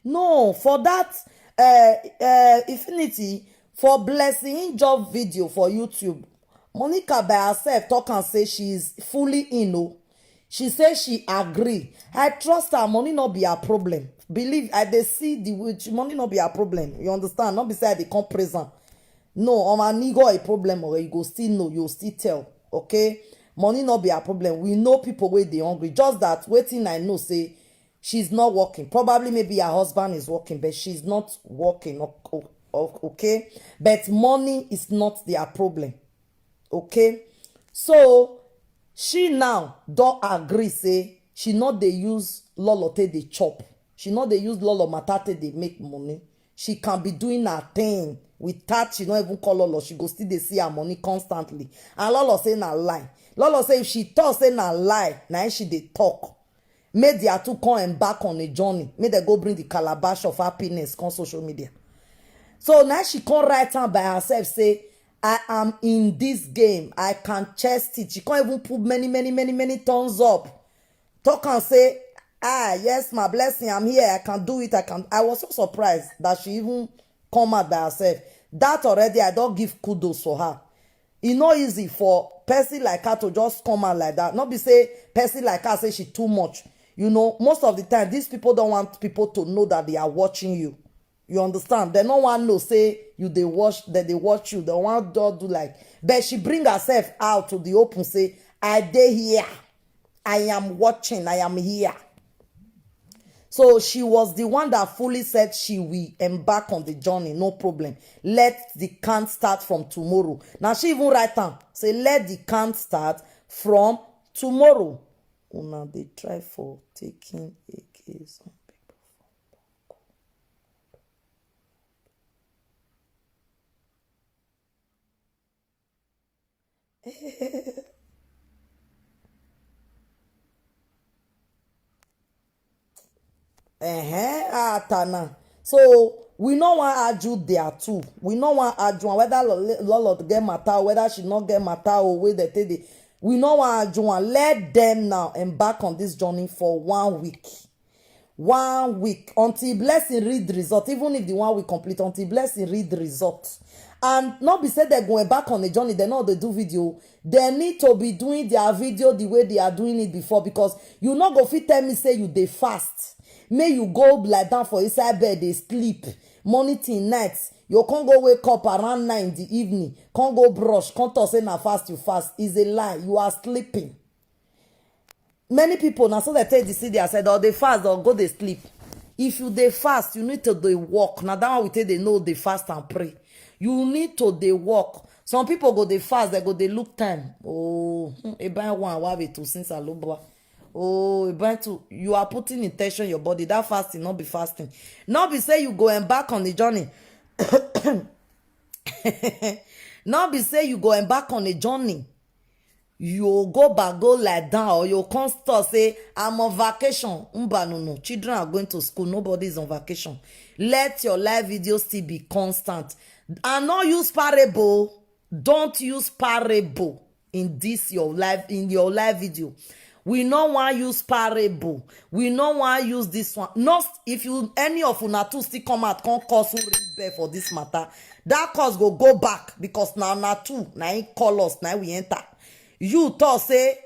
No, for that uh, uh, Infinity, for Blessing job video for YouTube, Monica by herself talk and say she is fully in. Oh, she say she agree. I trust her. Money not be her problem. Believe I dey see the witch. Money not be her problem. You understand? Not be say I dey come present. No, on my nigga a problem or you go still know. You still tell. Okay, money not be her problem. We know people where they hungry. Just that waiting, I know say she's not working. Probably maybe her husband is working, but she's not working. Okay, but money is not their problem. Okay, so she now don't agree say she not dey use Lolo take dey chop. She not dey use Lolo matter take dey make money. She can be doing her thing without she not even call Lolo. She go still dey see her money constantly. And Lolo say na lie. Lolo say if she talk say na lie, na im she dey talk. Make their two come embark on a journey. Make dem go bring the calabash of happiness come social media. So now she come write am by herself say, I am in this game. I can chest it. She can't even put many, many, many, many thumbs up. Talk and say, ah, yes, my blessing, I'm here. I can do it. I can. I was so surprised that she even come out by herself. That already, I don't give kudos for her. E no easy for person like her to just come out like that. Not be say person like her say she too much. You know, most of the time, these people don't want people to know that they are watching you. You understand? They no one know say you dey watch, that they watch you. They want to do like, but she bring herself out to the open. Say, I dey here. I am watching. I am here. So she was the one that fully said she will embark on the journey, no problem. Let the count start from tomorrow. Now she even write down, say, let the count start from tomorrow. Una dey try for taking a case on people. Uh-huh. Ah, Tana. So we no wan argue there too. We no wan argue am whether Lolo get matter or whether she no get matter or wey dem take dey. We no wan argue am. Let them now embark on this journey for one week. One week until Blessing read the result. Even if the one week complete, until Blessing read the result. And not be said they're going back on the journey. They know they do video. They need to be doing their video the way they are doing it before, because you not go fit tell me say you dey fast. May you go lie down for inside bed, they sleep. Morning till night. You can't go wake up around nine in the evening. Can't go brush. Can't talk say na fast you fast. Is a lie. You are sleeping. Many people now so they take the city. I said, oh, they fast or go they sleep. If you they fast, you need to they walk. Now that one we take they know they fast and pray. You need to they walk. Some people go they fast, they go they look time. Oh, hmm, e buy one wabi two since I look. Oh, e buy two. You are putting intention in your body. That fasting not be fasting. Not be say you go embark on the journey. Not be say you go embark on a journey. You go back, go lie down, or you come start say, "I'm on vacation." Mba, no, no. Children are going to school. Nobody is on vacation. Let your live video still be constant. And not use parable. Don't use parable in this your live, in your live video. We no wan use parable. We no wan use this one. Not if you, any of una two still come out, come cause who ring bell for this matter. That cause go go back, because na una two na him call us, na we enter. You talk say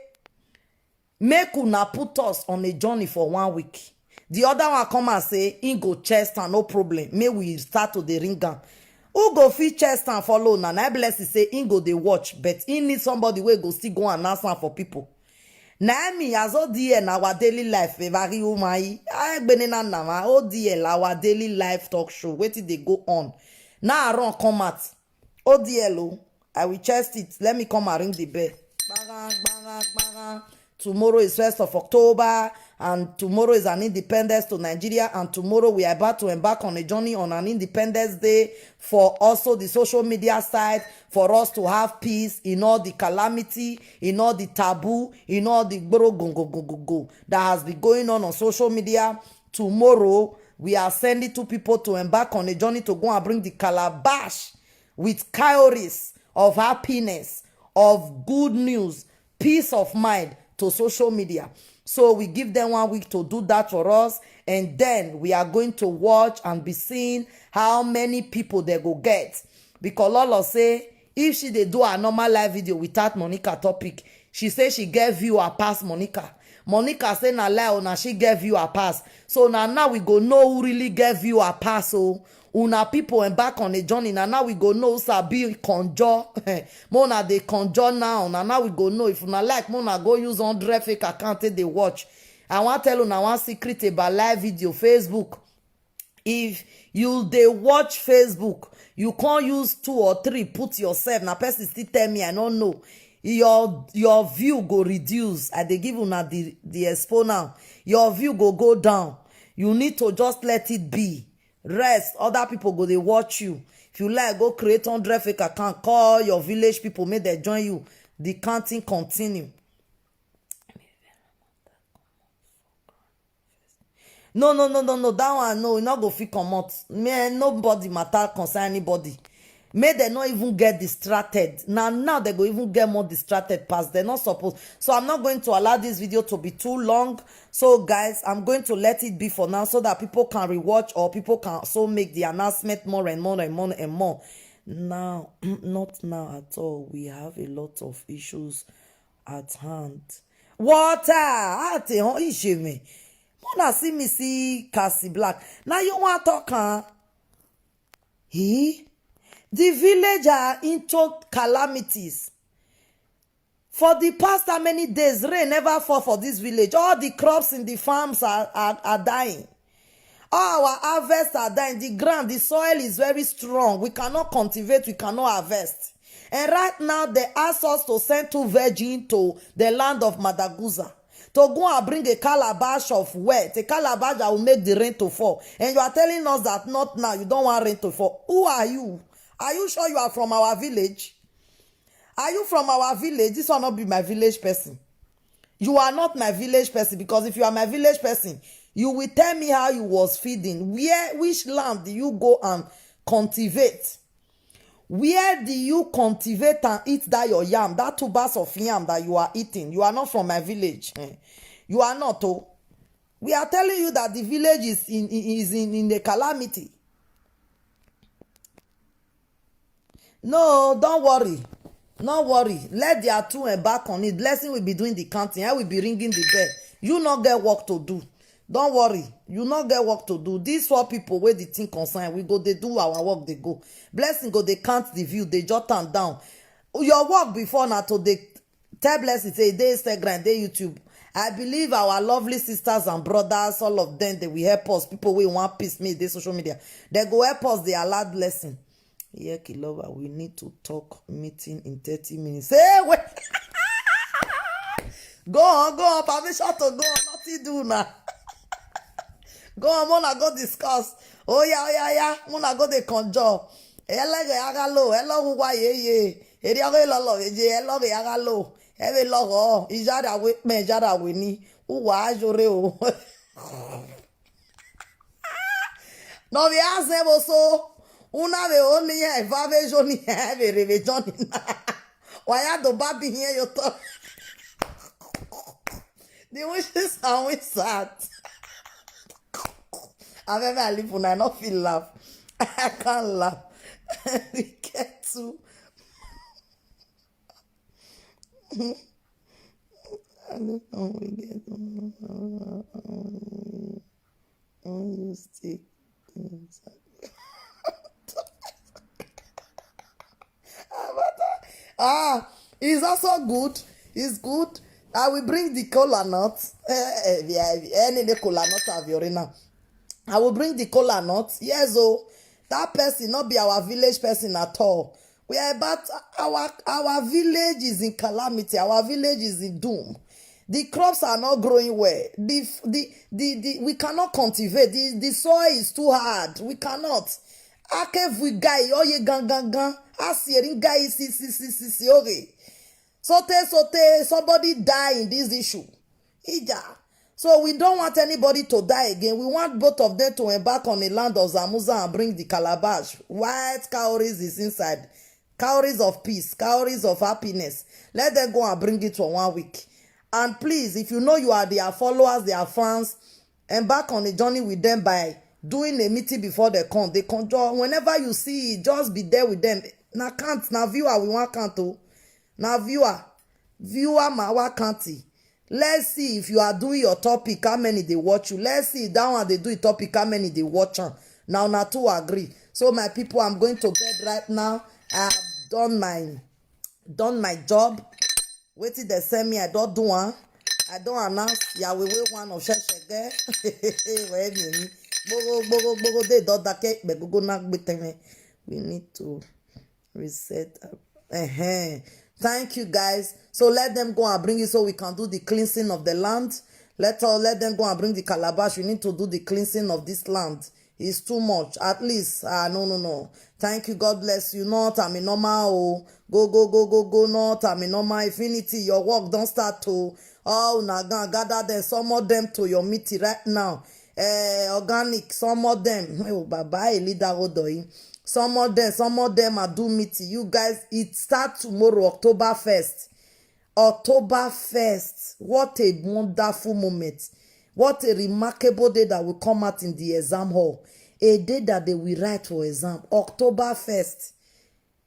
make una put us on a journey for one week. The other one come and say him go chest and no problem. May we start to the ring am. Who go fit chest and follow na? Na blessing say him go dey watch, but he need somebody wey go still go announce am for people. Na me as O D L na our daily life. Evari umai agbene na nama O D L, our daily life talk show. Wetin dey go on? Now I run come out. O D L o, I will chest it. Let me come and ring the bell. Gbara, gbara, gbara. Tomorrow is first of October, and tomorrow is an independence to Nigeria, and tomorrow we are about to embark on a journey on an independence day for also the social media side, for us to have peace in all the calamity, in all the taboo, in all the gboro go, go, go, go, go that has been going on on social media. Tomorrow, we are sending two people to embark on a journey to go and bring the calabash with cowries of happiness, of good news, peace of mind to social media. So we give them one week to do that for us, and then we are going to watch and be seeing how many people they go get. Because Lolo say, if she dey do her normal live video without Monica topic, she say she get viewer pass Monica. Monica say na lie o, na she get viewer pass. So na now we go know who really get viewer pass o. Una people embark on a journey. Na now we go know who sabi conjure. Mo na dey conjure now. Na now we go know. If una like, mo na go use hundred fake account take dey watch. I wan tell una one secret about live video, Facebook. If you dey watch Facebook, you can't use two or three, put yourself. Na person still tell me, I don't know. Your, your view go reduce. I dey give una the, the expo now. Your view go go down. You need to just let it be. Rest. Other people go dey watch you. If you like, go create hundred fake account. Call your village people, make they join you. The counting continue. No, no, no, no, no. That one, no, e no go fit comot. Man, nobody matter concern anybody. May they not even get distracted. Now, now they go even get more distracted past. They're not supposed. So I'm not going to allow this video to be too long. So guys, I'm going to let it be for now so that people can rewatch or people can so make the announcement more and more and more and more. Now, not now at all. We have a lot of issues at hand. Water at hon ijeme. Mona see me see Cassie Black. Now you want talk, huh? He? The village are into calamities. For the past how many days, rain never fall for this village. All the crops in the farms are, are, are dying. All our harvests are dying. The ground, the soil is very strong. We cannot cultivate, we cannot harvest. And right now, they ask us to send two virgin to the land of Madaguza to go and bring a calabash of wet, a calabash that will make the rain to fall. And you are telling us that not now, you don't want rain to fall. Who are you? Are you sure you are from our village? Are you from our village? This one not be my village person. You are not my village person, because if you are my village person, you will tell me how you was feeding. Where, which land do you go and cultivate? Where do you cultivate and eat that your yam, that tubers of yam that you are eating? You are not from my village. Eh. You are not. Oh. We are telling you that the village is in, is in, in a calamity. No, don't worry. No worry. Let their two embark on it. Blessing will be doing the counting. I will be ringing the bell. You not get work to do. Don't worry. You not get work to do. These four people where the thing concern, we go, they do our work, they go. Blessing go, they count the view, they jot them down. Your work before now to they tell Blessing say they Instagram, they YouTube. I believe our lovely sisters and brothers, all of them, they will help us. People we want peace, me they social media. They go help us. They allow Blessing. Yeah, Kilova, we need to talk meeting in thirty minutes. Say wait. Go on, go on. Permission to go on. Nothing do now. Go on, mona go discuss. Oh yeah, oh yeah, yeah. Mona go the conjure. Hello, hello, hello, who why ye ye? Eri ago lolo ye, hello, hello. Ebe logo, ijara we, me ijara we ni. Uwa ajore o. No be ask them also. Una be only here, if I be Johnny, ebe rebe Johnny. Why I do baby here you talk? The wishes are we sad. I never leave when I not feel laugh. I can't laugh. We get to. I don't know we get. When you stick. Ah, it's also good. It's good. I will bring the cola nut. Eh, eh, yeah, any the cola nut of your now. I will bring the cola nut. Yes, oh, that person not be our village person at all. We are about our our village is in calamity. Our village is in doom. The crops are not growing well. The the the, the we cannot cultivate. The, the soil is too hard. We cannot. Akevu guy oye gan gan gan. Asieri guy si si si si si oge. Sote sote somebody die in this issue. Ija. So we don't want anybody to die again. We want both of them to embark on a land of Zamuza and bring the calabash. White cowries is inside. Cowries of peace, cowries of happiness. Let them go and bring it for one week. And please, if you know you are their followers, their fans, embark on a journey with them by doing a meeting before they come. They come, just whenever you see it, just be there with them. Na count, na viewer we want count o. Na viewer, viewer ma wa count. Let's see if you are doing your topic, how many they watch you. Let's see if that one they do a topic, how many they watch am. Now, na two agree. So my people, I'm going to bed right now. I have done my done my job. Wetin they send me, I don't do one. I don't announce. Yahweh one of Sheshege. Where me? Bogo bogo bogo. They don't dake. Begogo na gbeteme. We need to reset. Uh-huh. Thank you, guys. So let them go and bring it so we can do the cleansing of the land. Let us let them go and bring the calabash. We need to do the cleansing of this land. It's too much. At least, ah, no, no, no. Thank you. God bless you. Not I'm a normal. Oh, go, go, go, go, go. Not I'm a normal. Infinity. Your work don't start to. Oh, na go gather them. Some of them to your meeting right now. Eh, organic. Some of them. Oh, bye bye. Leader Odoi. Some of them, some of them are do meeting. You guys, it starts tomorrow, October first. October first. What a wonderful moment. What a remarkable day that will come out in the exam hall. A day that they will write for exam. October first.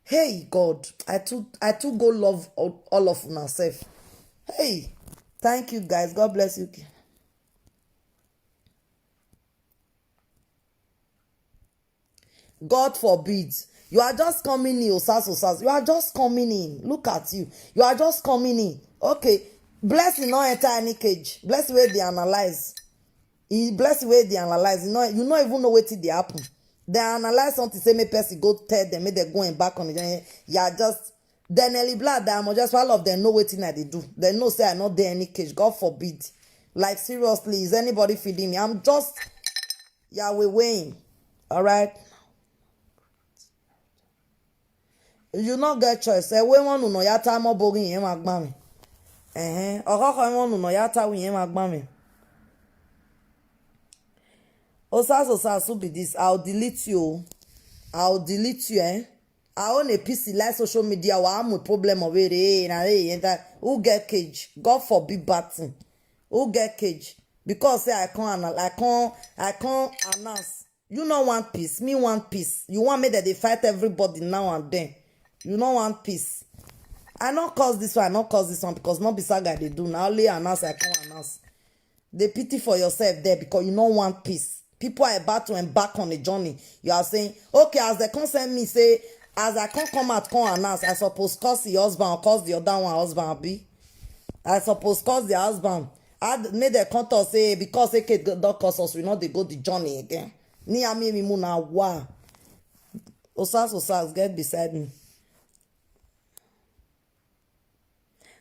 Hey God, I too I too go love all, all of myself. Hey, thank you guys. God bless you. God forbid. You are just coming in, Osas, Osas. You are just coming in. Look at you. You are just coming in. Okay. Blessing not enter any cage. Blessing where they analyze. He blessing where they analyze. You know, you not even know what they happen. They analyze something, say make person go tell them, make they go and back on it. You are just Daniel Black, that I'm just all of them know what I they do. They know say I not there any cage. God forbid. Like seriously, is anybody feeding me? I'm just Yahweh weighing. All right. You not get choice. Eh, we want no yata mo bogi yen magbami. Eh, okoko won no yata wi yen magbami. Osas, Osas, who be this? I'll delete you. I'll delete you, eh? I own a P C like social media. Wa am a problem of it. Eh, na eh, enter. Who get cage? God forbid bad thing. Who get cage? Because say I can't anal- I can't I can't announce. You no want peace. Me want peace. You want me that they fight everybody now and then. You no want peace. I not cause this one. I not cause this one because not be saga they do. Now only announce I can't announce. They pity for yourself there because you no want peace. People are about to embark on a journey. You are saying, okay, as they come send me say, as I can't come out, can't announce. I suppose cause the husband or cause the other one husband be. I suppose cause the husband. I made a contact say because they can don't cause us, we not they go the journey again. Ni ami mi muna wa. Osas, Osas, get beside me.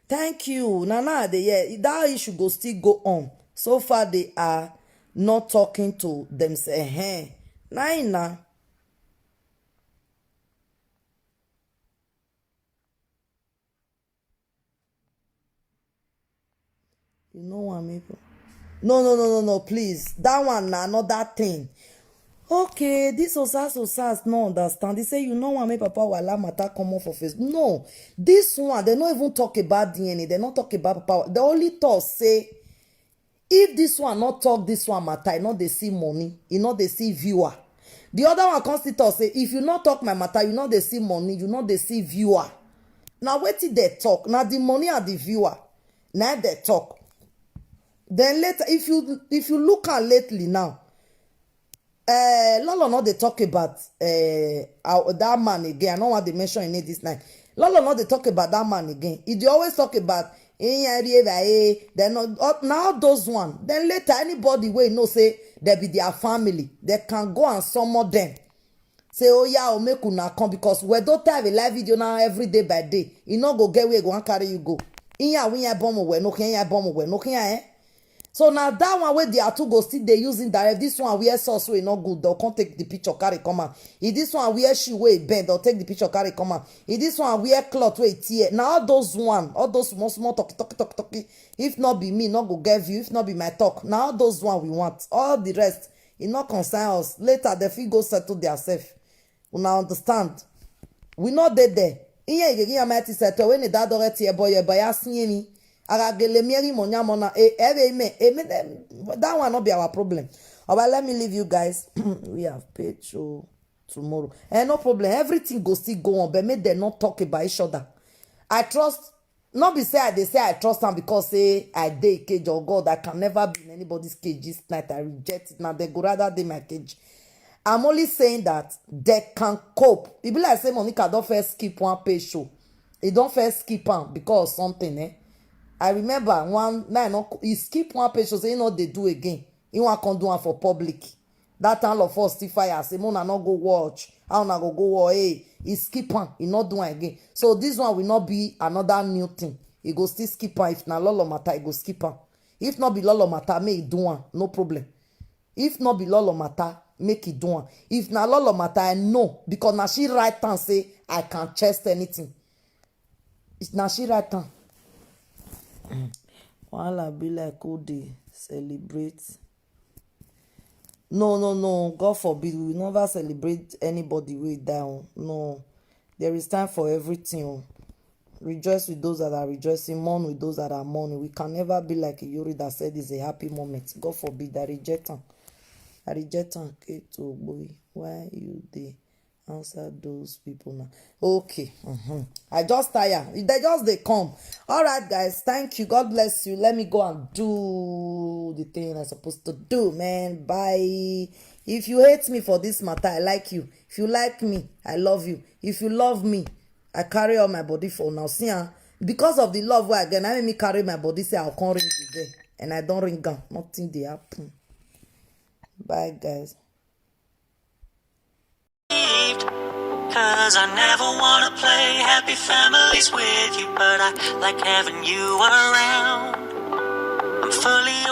Thank you. Nana, they yeah, that issue go still go on. So far, they are not talking to themselves. Eh, Naina. You know what I mean? No, no, no, no, no, please. That one na another thing. Okay, this Osas Osas no understand. He say you know what make Papa Wala matter come up for face. No, this one, they no even talk about D N A. They no talk about Papa. They only talk say, if this one no talk this one matter, e no dey see money, e no dey see viewer. The other one come still talk say, if you no talk my matter, you no dey see money, you no dey see viewer. Na wetin they talk. Na the money and the viewer. Na they talk. Then later, if you, if you look at lately now, uh, Lolo no dey talk about uh, uh, that man again. I no want to mention him name this night. Lolo no dey talk about that man again. He dey always talk about eh, eh, eh, eh, then all- all- now all those one. Then later, anybody wey know say they be their family, they can go and summon them. Say, oh yeah, oh make una come, because we don't have a live video now every day by day. You no go get where go and carry you go. Inya winya bomo we no kenya bomo we no kenya eh. So now that one where they are two go still they using direct. This one where sauce wey no good, they'll come take the picture, carry come out. If this one where she wey bend, they'll take the picture, carry come out. If this one where cloth wey tear, now all those one, all those small small talk talk talk talk. If not be me, not go get view. If not be my talk, now all those one we want. All the rest, it not concern us. Later, they fit go settle their self. Una understand? We not dead there. Iye iye iye mighty settle when the dad already a boy a boy asking me. Agagele mieri monya mona eh eh eh me eh me eh, that one not be our problem. But let me leave you guys. We have paid show tomorrow. Eh, no problem. Everything go still go on, but make them not talk about each other. I trust. Not be say I they say I trust them because say I dey cage or God. I can never be in anybody's cage this night. I reject it now. They go rather dey my cage. I'm only saying that they can cope. It be like say Monica don't first skip one pay show. He don't first skip am because of something eh. I remember one night no he skip one pay show say he no dey do again. He want come do am for public. That time all of us still fire say mona no go watch. How una go go war? Hey, he skip am. He not do am again. So this one will not be another new thing. He go still skip am. If na Lolo matter, he go skip am. If not be Lolo matter, make he do am. No problem. If not be Lolo matter, make he do am. If na Lolo matter, I know because now she write and say I can chest anything. It's now she write am. Wahala be like who dey celebrate. No, no, no. God forbid. We never celebrate anybody wey die. No. There is time for everything. Oh. Rejoice with those that are rejoicing, mourn with those that are mourning. We can never be like Yuri that said it's a happy moment. God forbid. I reject him. I reject him. Kate Ogboyi, why you dey answer those people now? Okay. Mm-hmm. I just tire. They just they come. All right, guys. Thank you. God bless you. Let me go and do the thing I'm supposed to do, man. Bye. If you hate me for this matter, I like you. If you like me, I love you. If you love me, I carry all my body for now. See, ah, because of the love where again, I make me carry my body. Say I'll come ring the bell, and I don't ring am. Nothing they happen. Bye, guys. Cause I never wanna play happy families with you, but I like having you around. I'm fully